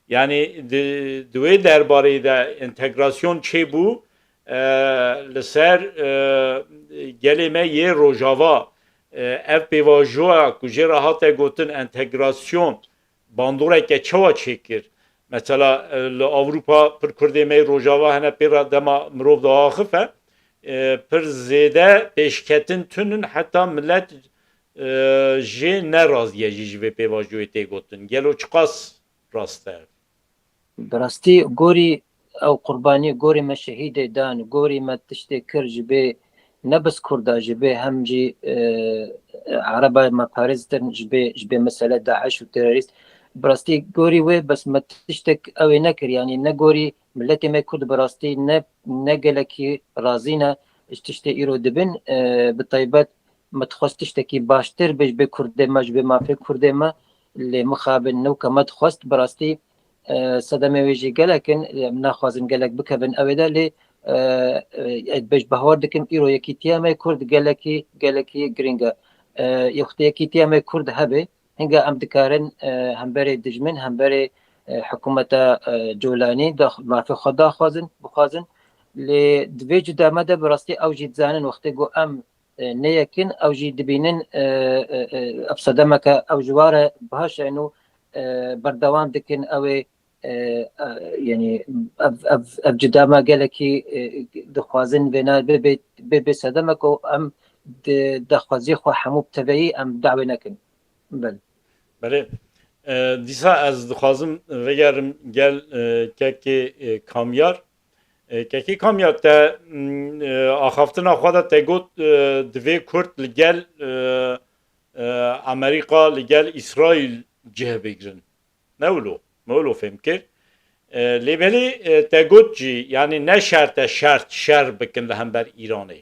Yanî di di wê derbarê de entegrasyon çêbû li ser gelê me yê Rojava ev pêvajoya ku jê re hate gotin entegrasyon Bandoreke çawa çêkir? Mesela li Ewropa pir Kurdê me yê Rojava hene pê re dema mirov diaxife pir zêde pêşketin tun in heta milet jê ne razî ye jî ji vê pêvajoyê tê gotin. Gelo çiqas rast e ev? Bi rastî gorî ew qurbanî gorî me şehîdê dan gorî me tiştê kir ji bê ne bes kurda ji bê hem jî ereba me parêztin ji bê ji bê mesele daiş û terorîst bi rastî gorî wê bes me tiştek ew ê nekir yanî ne gorî miletê me kurd bi rastî ne ne gelekî razî ne ji tiştê îro dibin bi taybet Me dixwest tiştekî baştir be ji bê kurdê me, ji bê mafê kurdê me lê mixabin newke me dixwest bi rastî sedemê wê jî gelek in em naxwazin gelek bikevin ewê de lê ez bêj behwar dikim îro yekîtiya me kurd gelekî gelekî girîng e. Yextê yekîtiya me kurd hebe hinga em dikarin hemberê dijmin hemberê hikûmeta Colanî mafê xwe daxwazin bixwazin lê di vê cuda me de bi rastî ew jî dizanin wextê ku em ne yekin ew jî dibînin ev sedemeke ew ji ware baş e û berdewam dikin ew ê yanî ev ev ev cuda me gelekî dixwazin vêna bibê bibê sedemek û em di daxwaziyê xwe hemû bi teveyî em dawê nekin. Belê. Belê. Dîsa ez dixwazim vegerim gel kekê Kamyar. Kekê Kamyar te axaftina xwe de te got divê Kurd li gel Amerîka li gel Îsraîl cih bigirin. Ne wilo, me wilo fêm kir. Lê belê te got jî yanî ne şert e şert şer bikin li hember Îranê.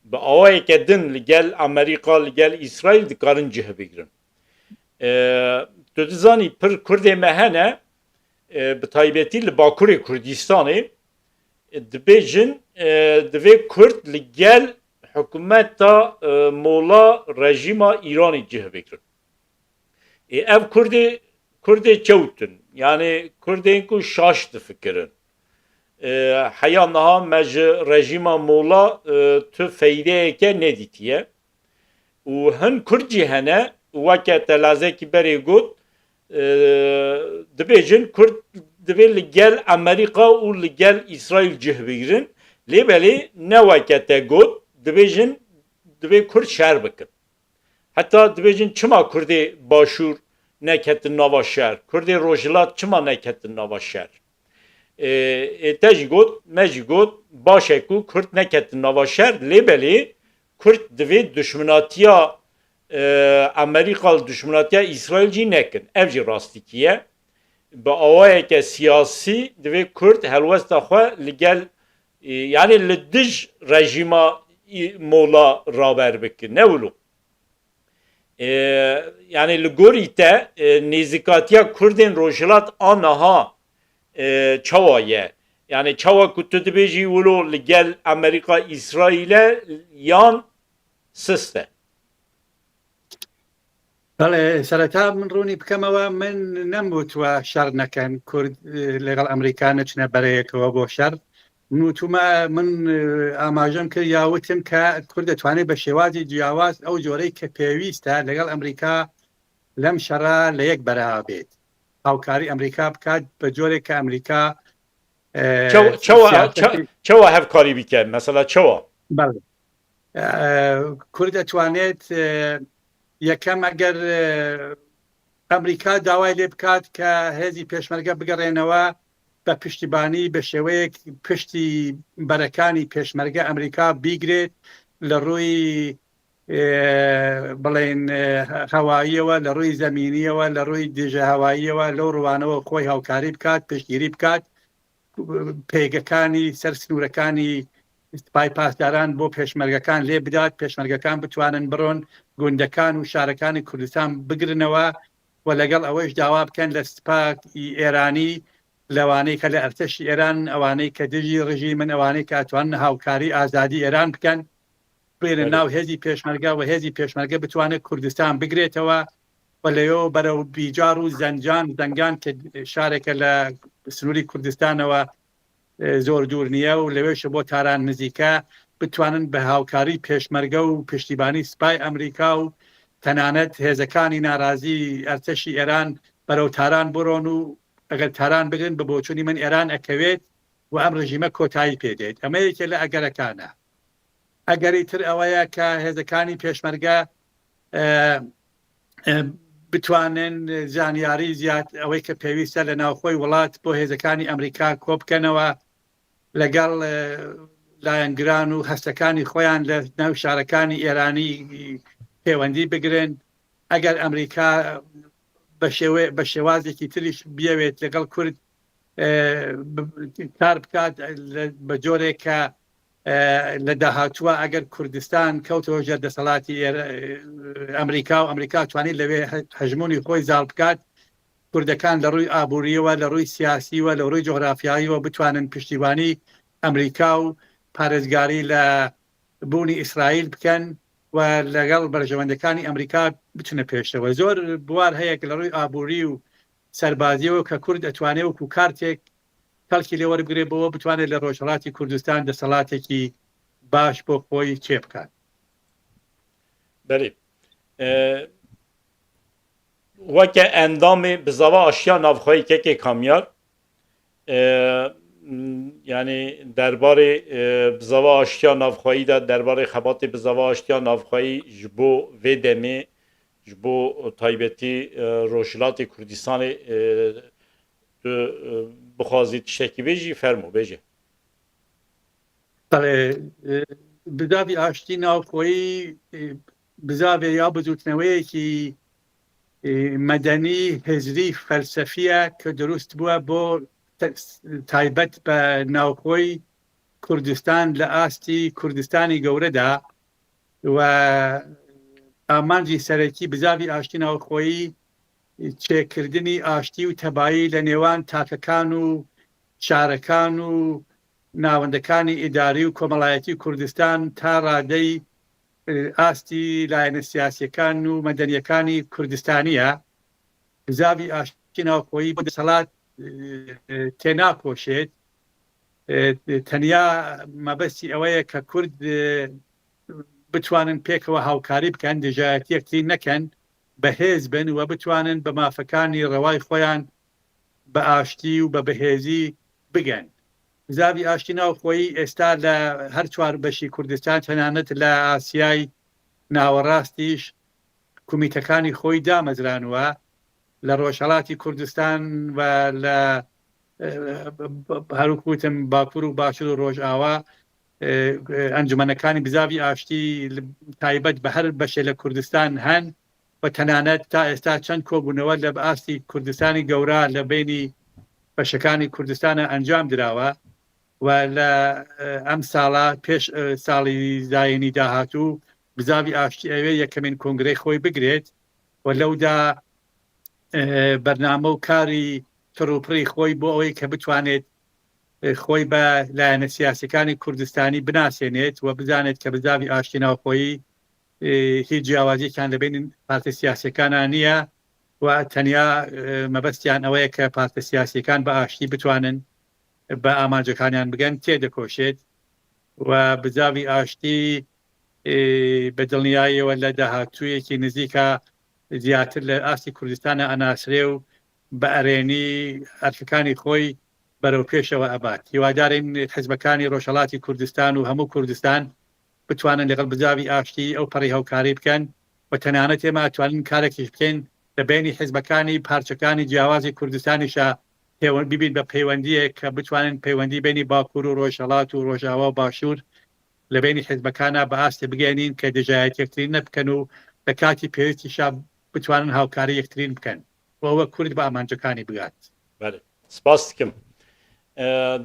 Bi awayeke din li gel Amerîka li gel Îsraîl dikarin cih bigirin. Tu dizanî pir Kurdê me hene bi taybetî li Bakurê Kurdistanê dibêjin divê Kurd li gel hikûmeta mola rejîma Îranê cih bigirin. Ê ev Kurdê Kurdê çewt in yanê Kurdên ku şaş difikirin. Heya niha me ji rejîma mola tu feydeyeke nedîtiye. Û hin Kurd jî hene weke te lazekî berê got dibêjin Kurd divê li gel Amerîka û li gel Îsraîl cih bigirin lê belê ne weke te got dibêjin divê Kurd şer bikin. Heta dibêjin çima Kurdê Başûr neketin nava şer, Kurdê Rojhilat çima neketin nava şer. Ê te jî got, me jî got baş e ku Kurd neketin nava şer lê belê Kurd divê duşminatiya Amerîka li duşminatiya Îsraîl jî nekin. Ev jî rastîkî ye. Bi awayeke siyasî divê Kurd helwesta xwe li gel yanî li dij rejîma mola raber bikin. Ne wilo. Yanî li gorî te nêzîkatiya Kurdên Rojhilat a niha çawa ye? Yanî çawa ku tu dibêjî wilo li gel Amerîka Îsraîl e yan sist e? بەڵێ سەرەتا من ڕوونی بکەمەوە من نەموتووە شەڕ نەکەن کورد لەگەڵ ئەمریکا نەچنە بەرەیەکەوە بۆ شەڕ نوتومە من ئاماژەم کرد یاوتم کە کورد دەتوانێت بە شێوازی جیاواز ئەو جۆرەی کە پێویستە لەگەڵ ئەمریکا لەم شەڕە لە یەک بەرا بێت هاوکاری ئەمریکا بکات بە جۆرێک کە ئەمریکا چەوە هەڤکاری بکە مەسەلا چەوە کورد ئەتوانێت یەکەم ئەگەر ئەمریکا داوای لێ بکات کە هێزی پێشمەرگە بگەڕێنەوە بە پشتیبانی بە شێوەیەک پشتی بەرەکانی پێشمەرگە ئەمریکا بیگرێت لە ڕووی بڵێن هەواییەوە لە ڕووی زەمینیەوە لە ڕووی دژە هەواییەوە لەو ڕوانەوە خۆی هاوکاری بکات پشتگیری بکات پێگەکانی سەر سنوورەکانی سپای پاسداران بۆ پێشمەرگەکان لێ بدات، پێشمەرگەکان بتوانن بڕۆن گوندەکان و شارەکانی کوردستان بگرنەوە و لەگەڵ ئەوەیش داوا بکەن لە سپای ئێرانی لەوانەی کە لە ئەرتەشی ئێران ئەوانەی کە دژی ڕژیمن ئەوانەی کە ئەتوانن هاوکاری ئازادی ئێران بکەن بێنە ناو هێزی پێشمەرگە و هێزی پێشمەرگە بتوانێت کوردستان بگرێتەوە و لەوێوە بەرەو بیجاڕ و زەنجان، زەنگان کە شارێکە لە سنووری کوردستانەوە زۆر دوور نییە و لەوێشە بۆ تاران نزیکە، بتوانن بە هاوکاری پێشمەرگە و پشتیبانی سپای ئەمریکا و تەنانەت هێزەکانی ناڕازی ئەرتەشی ئێران بەرەو تاران بڕۆن و ئەگەر تاران بگرن بە بۆچوونی من ئێران ئەکەوێت و ئەم ڕژیمە کۆتایی پێ دێت. ئەمە یەکێ لە ئەگەرەکانە. ئەگەری تر ئەوەیە کە هێزەکانی پێشمەرگە بتوانن زانیاری زیاد ئەوەی کە پێویستە لە ناوخۆی وڵات بۆ هێزەکانی ئەمریکا کۆبکەنەوە لەگەڵ لایەنگران و هەستەکانی خۆیان لە ناو شارەکانی ئێرانی پەیوەندی بگرن ئەگەر ئەمریکا بە شێوازێکی تریش بیەوێت لەگەڵ کورد کار بکات بە جۆرێک کە لە داهاتووە ئەگەر کوردستان کەوتەوە ژێر دەسەڵاتی ئەمریکا و ئەمریکا توانی لەوێ هەژمونی خۆی زاڵ بکات کوردەکان لە ڕووی ئابووریەوە لە ڕووی سیاسیوە لە ڕووی جۆغرافیاییەوە بتوانن پشتیوانی ئەمریکا و پارێزگاری لە بوونی ئیسرائیل بکەن و لەگەڵ بەرژەوەندەکانی ئەمریکا بچنە پێشەوە زۆر بوار هەیە لە ڕووی ئابووری و سەربازیەوە کە کورد ئەتوانێ وەکو کارتێک کەڵکی لێ وەربگرێ بۆوە بتوانێت لە ڕۆژهەڵاتی کوردستان دەسەڵاتێکی باش بۆ خۆی چێ بکات. بەێ وەکە ئەندامێ بزاوا ئاشتیا ناوخۆی کەکێ کامیار یعنی دەربارەی بزاوا ئاشتیا ناوخۆییدا دەربارەی خەباتی بزاوا ئاشتیا ناوخۆیی ji بۆ vê demê ji bo taybetî Rojhilatê Kurdistanê Tu bixwazî tiştekî bêjî fermo bêje. بەڵێ بزاڤی ئاشتی ناوخۆیی بزاڤێ یا بزوتنەوەیەکی مەدەنی هزری فەلسەفیە کە دروست بووە بۆ تایبەت بە ناوخۆی کوردستان لە ئاستی کوردستانی گەورەدا و ئامانجی سەرەکی بزاڤی ئاشتی ناوخۆیی چێکردنی ئاشتی و تەبایی لە نێوان تاکەکان و شارەکان و ناوەندەکانی ئیداری و کۆمەڵایەتی کوردستان تا ڕادەی ئاستی لایەنە سیاسیەکان و مەدەنیەکانی کوردستانیە. بزاڤی ئاشتی ناوخۆیی بۆ دەسەڵات تێناکۆشێت، تەنیا مەبەستی ئەوەیە کە کورد بتوانن پێکەوە هاوکاری بکەن، دژایەتی یەکتری نەکەن، بەهێز بن و بتوانن بە مافەکانی ڕەوای خۆیان بە ئاشتی و بە بەهێزی بگەن. بزاڤی ئاشتی ناوخۆیی ئێستا لە هەر چوار بەشی کوردستان تەنانەت لە ئاسیای ناوەڕاستیش کومیتەکانی خۆی دامەزرانوە لە ڕۆژهەڵاتی کوردستان و لە هەروەک وتم باکوور و باشوور و ڕۆژئاوا ئەنجومەنەکانی بزاڤی ئاشتی تایبەت بە هەر بەشێ لە کوردستان هەن و تەنانەت تا ئێستا چەند کۆبوونەوە لە ئاستی کوردستانی گەورە لە بینی بەشەکانی کوردستانە ئەنجام دراوە و لە ئەم ساڵە پێش ساڵی زایینی داهاتوو بزاڤی ئاشتی ئەوێ یەکەمین کۆنگرەی خۆی بگرێت و لەودا بەرنامە و کاری تڕوپڕی خۆی بۆ ئەوەی کە بتوانێت خۆی بە لایەنە سیاسیەکانی کوردستانی بناسێنێت و بزانێت کە بزاڤی ئاشتی ناوخۆیی هیچ جیاوازیەکیان لە بەینی پارتە سیاسیەکانا نییە و تەنیا مەبەستیان ئەوەیە کە پارتە سیاسیەکان بە ئاشتی بتوانن بە ئامانجەکانیان بگەن تێدەکۆشێت و بزاڤی ئاشتی بە دڵنیاییەوە لە داهاتوویەکی نزیکە زیاتر لە ئاستی کوردستانە ئەناسرێ و بە ئەرێنی ئەرکەکانی خۆی بەرەو پێشەوە ئەبات. هیوادارین حزبەکانی ڕۆژهەڵاتی کوردستان و هەموو کوردستان بتوانن لەگەڵ بزاڤی ئاشتی ئەو پەڕی هاوکاری بکەن و تەنانەت ئێمە ئەتوانین کارێکیش بکەین لە بەینی حزبەکانی پارچەکانی جیاوازی کوردستانیشا پێوەند ببین بە پەیوەندییەک کە بتوانین پەیوەندی بەینی باکوور و ڕۆژهەڵات و ڕۆژاوا و باشوور لە بەینی حزبەکانا بە ئاستێ بگەیەنین کە دژایەتی یەکتری نەبکەن و لە کاتی پێویستیشا بتوانن هاوکاری یەکترین بکەن بۆ ئەوە کورد بە ئامانجەکانی بگات. بەلێ سپاس دکم.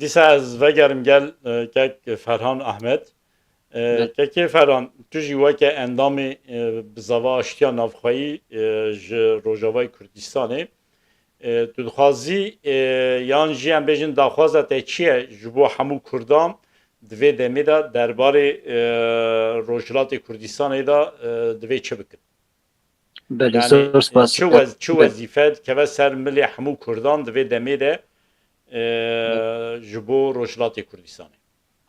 دیسا ئەز ڤەگەرم گەل کەک فەرهان ئەحمەد. کەکێ فەرهان تو ژی وەکە ئەندامێ بزاڤا ئاشتیا ناوخوەیی ji Rojavayê Kurdistanê tu dixwazî yan jî em bêjin daxwaza te çi ye ji bo hemû Kurdan di vê demê de derbarê Rojhilatê Kurdistanê de divê çi bikin? Belê, zor spas. Çi çi wezîfe dikeve ser milê hemû Kurdan di vê demê de ji bo Rojhilatê Kurdistanê?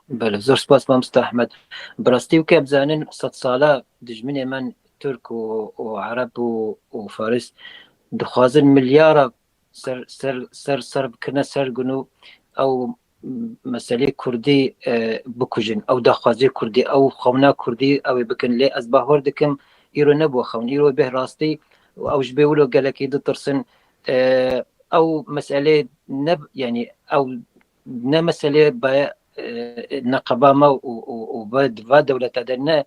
Belê, zor spas mamosta Ehmed. Bi rastî weke em zanin sedsala dijminê me Tirk û û Ereb û û Faris dixwazin milyara ser ser ser ser bikirine ser gun û ew meselê kurdî bikujin, ew daxwazê kurdî, ew xewna kurdî ew ê bikin. Lê ez bawer dikim îro nebû xewn, îro bêh rastî û ew ji bê wilo gelekî ditirsin. Ew meselê ne yanî ew ne meselê be neqeba me û û va dewleta de ne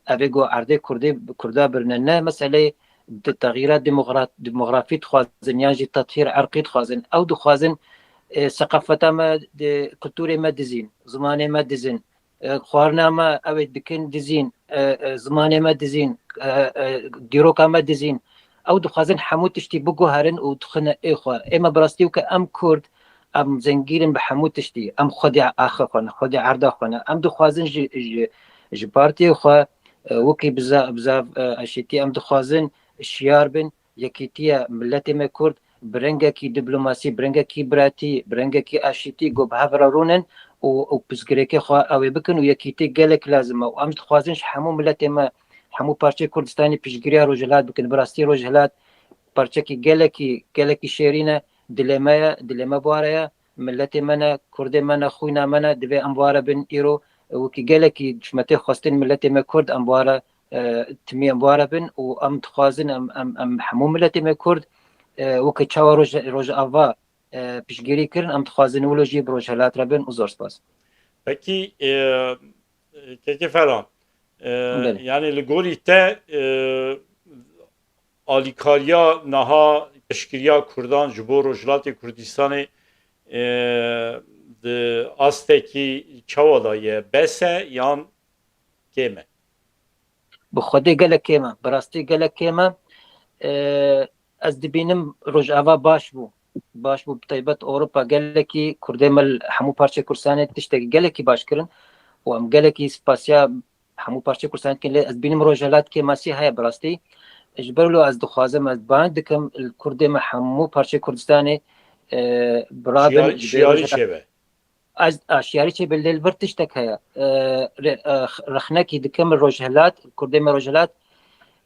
ev ê got erdê kurdê kurda birine ne meselê di texîra demografî dixwazin yan jî tethîr erqî dixwazin. Ew dixwazin seqafeta me, kulturê me dizîn, zimanê me dizin, xwarina me ew ê dikin dizîn, zimanê me dizîn, dîroka me dizîn. Ew dixwazin hemû tiştî biguherin û dixine ê xwe. Ême bi rastî weke em Kurd em zengîn in bi hemû tiştî. Em xwedî axa xwe ne, xwedî erda xwe ne. Em dixwazin ji ji partiyê xwe Wekî bizav eşîtî em dixwazin şiyar bin, yekîtiya miletê me Kurd bi rengekî diplomasî, bi rengekî biratî, bi rengekî aşîtî ku bi hev re rûnin û û pirsgirêkê xwe ew ê bikin û yekîtî gelek lazim e û em dixwazin ji hemû miletê me, hemû parçeyê Kurdistanê piştgiriya Rojhilat bikin. Bi rastî Rojhilat parçekî gelekî gelekî şêrîn e, dilê me ye, dilê me bware ye. Miletê me ne, kurdê me ne, xwîna me ne, divê em ware bin îro wekî gelekî ji me tê xwestin miletê me kurd em ware timî em ware bin û em dixwazin em em em hemû miletê me kurd wekî çawa roj rojava piştgirî kirin em dixwazin wilo jî bi rojhilat re bin û zor spas. Pekî Kekê Ferhan yanî li gorî te Alîkariya niha piştgiriya Kurdan ji bo Rojhilatê Kurdistanê di astekî çawa de ye, bes e yan kêm e? Bi Xwedê gelek kêm e, bi rastî gelek kêm e. Ez dibînim Rojava baş bû, baş bû bi taybet Ewropa gelekî Kurdê me li hemû parçeyê Kurdistanê tiştekî gelekî baş kirin û em gelekî spasiya Hemû parçeyê Kurdistanê dikin lê ez bînim Rojhilat kêmasî heye bi rastî. Ji ber wilo ez dixwazim ez bang dikim li Kurdê me hemû parçeyê Kurdistanê birabin şiyarî çêbe. Ez şiyarî çêbe lê li vir tiştek heye. Rexnekî dikim li Rojhilat, Kurdê me Rojhilat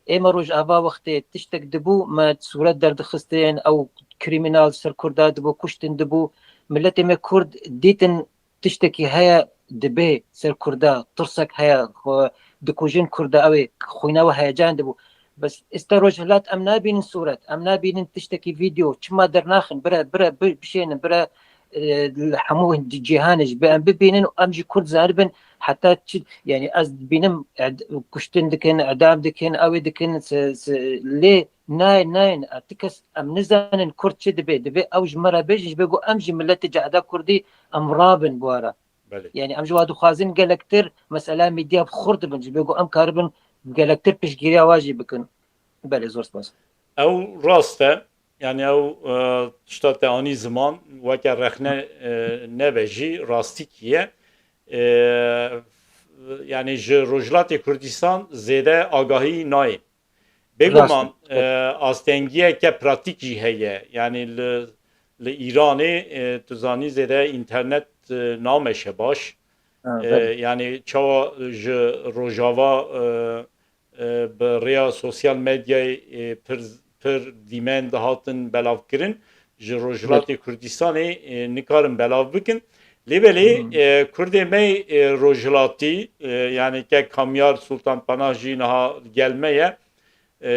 Ême Rojava wextê tiştek dibû me sûret derdixistin ew krîmînal ser Kurda dibû kuştin dibû miletê me Kurd dîtin Tiştekî heye dibê ser kurda tirsek heye xwe dikujin kurda ew ê xwîna we heyecan dibû. Bes êsta rojhilat em nabînin sûret, em nabînin tiştekî vîdeo çima dernaxin bire bire bişênin bire li hemû cîhanê jî em bibînin û em jî kurd zanibin heta çi yanî ez dibînim kuştin dikin edam dikin ew ê dikin lê Nayê nayên ti kes em nizanin kurd çi dibê divê ew ji me re bêjin ji ber ku em jî miletê cehda kurdî em rabin bi we re. Yanî em ji we dixwazin gelektir mesela mîdya bi xurt dibin ji ber ku em karibin gelektir piştgiriya we jî bikin. Belê zor spas. Ew rast e yanî ew tişta te anî ziman weke rexne nebe jî rastîkî ye. یعنی ji Rojhilatê Kurdistan zêde agahî nayên. Bêguman astengiyeke pratîk jî heye. Yanî li li Îranê tu zanî zêde înternet nameşe baş. Yanî çawa ji Rojava bi rêya sosyal medyayê pir pir dîmen dihatin belavkirin ji Rojhilatê Kurdistanê nikarin belav bikin. Lê belê Kurdê me Rojhilatî yanî kek Kamyar Sultan Panah jî niha gel me ye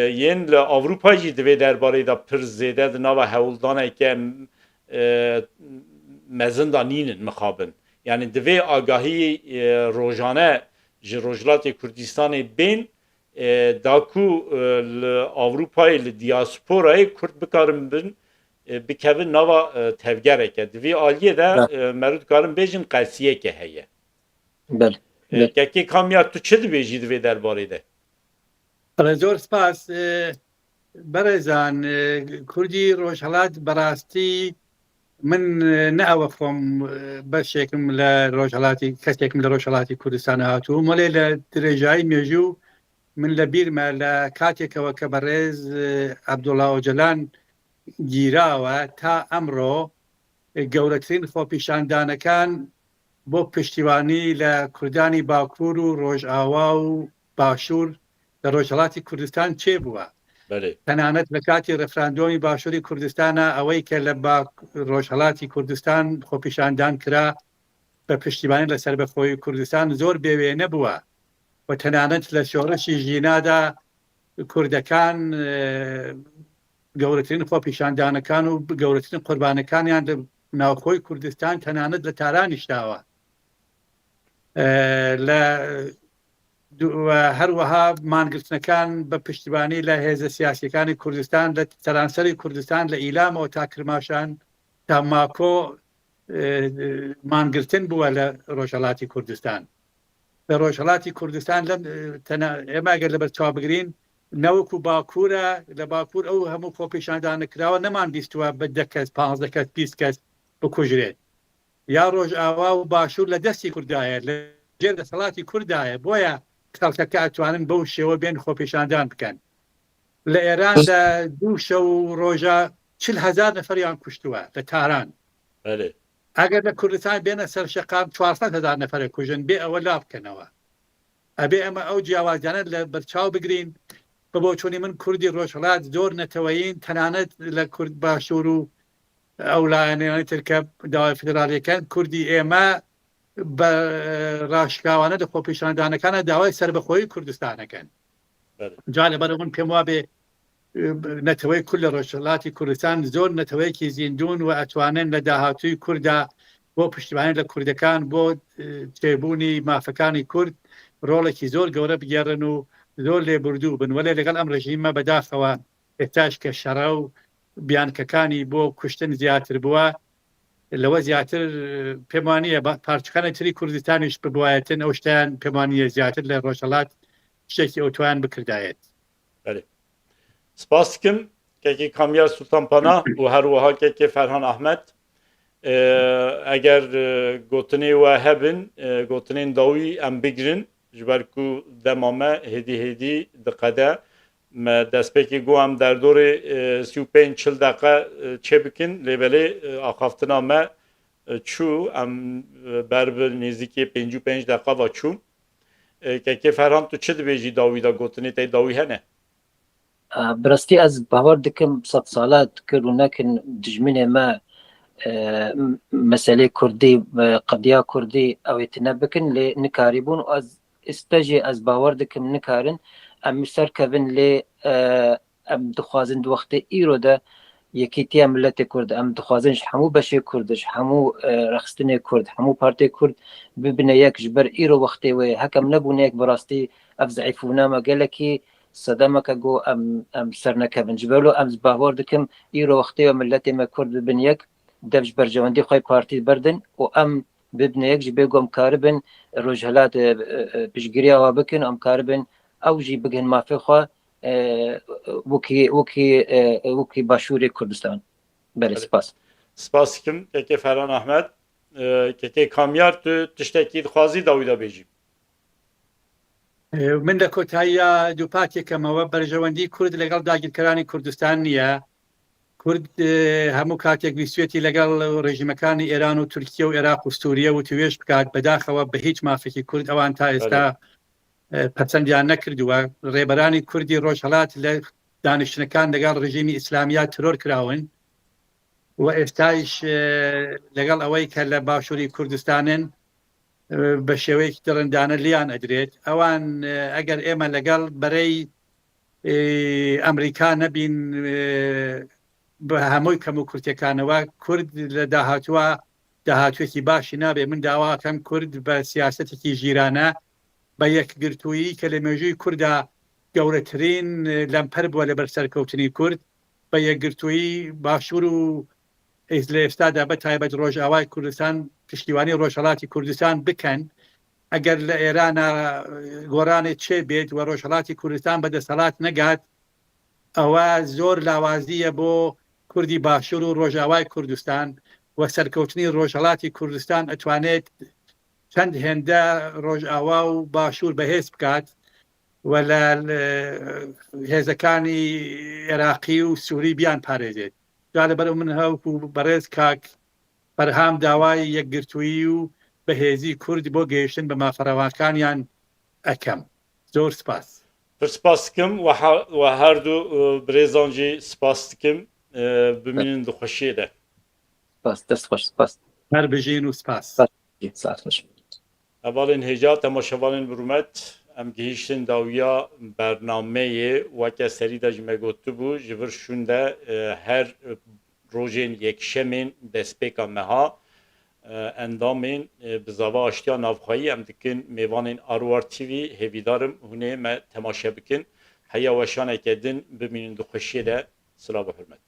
yên li Ewropayê jî di vê derbarê de pir zêde di nava hewldaneke mezin de nînin mixabin. Yanî divê agahî rojane ji Rojhilatê Kurdistanê bên da ku li Ewropayê li diasporayê Kurd bikarin bin bikevin nava tevgereke. Di vî aliyê de meriv dikarin bêjin qelsiyeke heye. Belê. Kekê Kamyar tu çi dibêjî di vê derbarê de? Belê zor spas. Berêzan Kurdî Rojhilat bi rastî من نە ئەوە خۆم بەشێکم لە ڕۆژهڵاتی کەسێکم لە ڕۆژهڵاتی کوردستان هاتووم وەلێ لە درێژایی مێژوو من لە بیرمە لە کاتێکەوە کە بەڕێز عەبدوڵا ئۆجەلان گیراوە تا ئەمڕۆ گەورەترین خۆپیشاندانەکان بۆ پشتیوانی لە کوردانی باکوور و ڕۆژئاوا و باشوور لە ڕۆژهەڵاتی کوردستان چێ بووە. تەنانەت لە کاتی ڕێفراندۆمی باشووری کوردستانا ئەوەی کە لە ڕۆژهەڵاتی کوردستان خۆپیشاندان کرا بە پشتیوانی لە سەربەخۆیی کوردستان زۆر بێ وێنە بووە و تەنانەت لە شۆڕشی ژینادا کوردەکان گەورەترین خۆپیشاندانەکان و گەورەترین قوربانەکانیان لە ناوخۆی کوردستان تەنانەت لە تارانیش داوە لە هەروەها مانگرتنەکان بە پشتیوانی لە هێزە سیاسیەکانی کوردستان لە سەرانسەری کوردستان لە ئیلامەوە تا کرماشان تا ماکۆ مانگرتن بووە لە ڕۆژهڵاتی کوردستان لە ڕۆژهڵاتی کوردستان لەم ئێمە گەر لەبەر چاو بگرین نەوەکو باکوورە لە باکوور ئەو هەموو خۆپیشاندانە کراوە نەمان بیستوە بە دە کەس پ کەس 20 کەس بکوژرێت یا ڕۆژئاوا و باشوور لە دەستی کوردایە لە ژێر دەسەڵاتی کوردایە بۆیە خەڵکەکە ئەتوانن بەو شێوە بێن خۆپیشاندان بکەن لە ئێران لە دوو شەو و ڕۆژە 40 هەزار نەفەریان کوشتووە لە تاران ئەگەر لە کوردستان بێنە سەر شەقام 400 هەزار نەفەرە کوژن بێ ئەوە لا بکەنەوە ئەبێ ئەمە ئەو جیاوازیانە لە بەرچاو بگرین بە بۆچوونی من کوردی ڕۆژهەڵات زۆر نەتەوەیین تەنانەت لە کورد باشوور و ئەو لایەنانەی تر کە داوای فیدراڵیەکەن کوردی ئێمە بە ڕاشکاوانە لە خۆپیشاندانەکانە داوای سەربەخۆیی کوردستانەکەن جا لەبەر من پێم وابێ نەتەوەی کورد لە ڕۆژهەڵاتی کوردستان زۆر نەتەوەیەکی زیندون و ئەتوانن لە داهاتووی کووردا بۆ پشتیوانی لە کوردەکان بۆ چێبوونی مافەکانی کورد ڕۆڵێکی زۆر گەورە بگێڕن و زۆر لێبوردوو بن وەلێ لەگەڵ ئەم ڕژیمە بەداخەوە ئێستاش کە شەڕە و بیانکەکانی بۆ کوشتن زیاتر بووە لەوە زیاتر پێم وانییە پارچەکانی تری کوردستانیش ببوایەتن ئەو شتیان پێم وانییە زیاتر لە ڕۆژهەڵات شتێکی ئەوتوان بکردایەت. بەێ سپاس دکم کەکی کامیار سوڵتان پەنا و هەروەها کەکێ فەرهان ئەحمەد ئەگەر گوتنێ وە هەبن گوتنێن داوی ئەم بگرن ji ber ku dema me hêdî hêdî diqede Me destpêkê got em derdorê 35 40 deqe çêbikin lê belê axaftina me çû em ber bi nêzîkê 55 deqa ve çûn. Kekê Ferhan tu çi dibêjî dawî de gotinê te dawî hene? Bi rastî ez bawer dikim sed sale dikir û nekin dijminê me meselê Kurdî qediya Kurdî ew ê tine bikin lê nikarîbûn û ez Iste jî ez bawer dikim nikarin em serkevin lê em dixwazin di wextê îro de yekîtiya miletê Kurd em dixwazin ji hemû beşê Kurd ji hemû rexistinê Kurd hemû partê Kurd bibine yek ji ber îro wextê wê heke em nebûne yek bi rastî ev zeîfbûna me gelekî sedemeke ku em em sernekevin ji ber lo em bawer dikim îro wextê we miletê me Kurd bibin yek dev ji berjewendî xwe yê partî berdin û em Bibne yek ji bê ku em karibin Rojhilat piştgiriya we bikin em karibin ew jî bigihin mafê xwe wekî wekî wekî Başûrê Kurdistan. Belê spas. Spas dikim kekê Ferhan Ahmed. Kekê Kamyar tu tiştekî dixwazî dawî de bêjî? من لە کۆتاییا دووپاتێکەمەوە بەرژەوەندی کورد لەگەڵ داگیرکەرانی کوردستان نییە. کورد هەموو کاتێک ویستوێتی لەگەڵ ڕێژیمەکانی ئێران و تورکیە و ئێراق و سووریە وتوێژ بکات، بەداخەوە بە هیچ مافێکی کورد ئەوان تا ئێستا پەسەندیان نەکردووە. ڕێبەرانی کوردی ڕۆژهەڵات لە دانیشتنەکان لەگەڵ ڕژیمی ئیسلامیا ترۆر کراون و ئێستایش لەگەڵ ئەوەی کە لە باشووری کوردستانن بە شێوەیەکی دڕندانە لیان ئەدرێت. ئەوان ئەگەر ئێمە لەگەڵ بەرەی ئەمریکا نەبین بە هەمووی کەم و کورتەکانەوە کورد لە داهاتووە داهاتوێکی باشی نابێ. من داواکەم کورد بە سیاسەتێکی ژیرانە بە یەکگرتوویی کە لە مێژووی کوردا گەورەترین لەمپەر بووە لەبەر سەرکەوتنی کورد بە یەکگرتوویی باشوور و لە ئێستادا بە تایبەت ڕۆژئاوای کوردستان پشتیوانی ڕۆژهەڵاتی کوردستان بکەن. ئەگەر لە ئێرانە گۆڕانێ چێ بێت و ڕۆژهەڵاتی کوردستان بە دەسەڵات نەگات ئەوە زۆر لاوازییە بۆ کوردی باشوور و ڕۆژئاوای کوردستان و سەرکەوتنی ڕۆژهەڵاتی کوردستان ئەتوانێت چەند هێندە ڕۆژئاوا و باشوور بەهێز بکات و لە هێزەکانی عێراقی و سووری بیان پارێزێت. جا لەبەر من هەوکو بەڕێز کاک بەرهام داوای یەکگرتوویی و بەهێزی کورد بۆ گەیشتن بە مافە ڕەواکانیان ئەکەم. زۆر سپاس. پر سپاس دکم و هەردوو برێزان جی سپاس دکم بمینن di xweşiyê de. سپاس دەست خۆش سپاس. هەر بژین و سپاس. ساعت خۆش. Hevalên hêja, temaşevanên bi rûmet, em gihîştin dawiya bernameyê. Weke serî de ji me gotibû, ji vir şûnde her rojên yekşemên destpêka meha endamên Bizava Aştiya Navxweyî em dikin mêvanên Arwar TV. Hêvîdar im hûn ê me temaşe bikin. Heya weşaneke din bimînin di xweşiyê de. Silav û hurmet.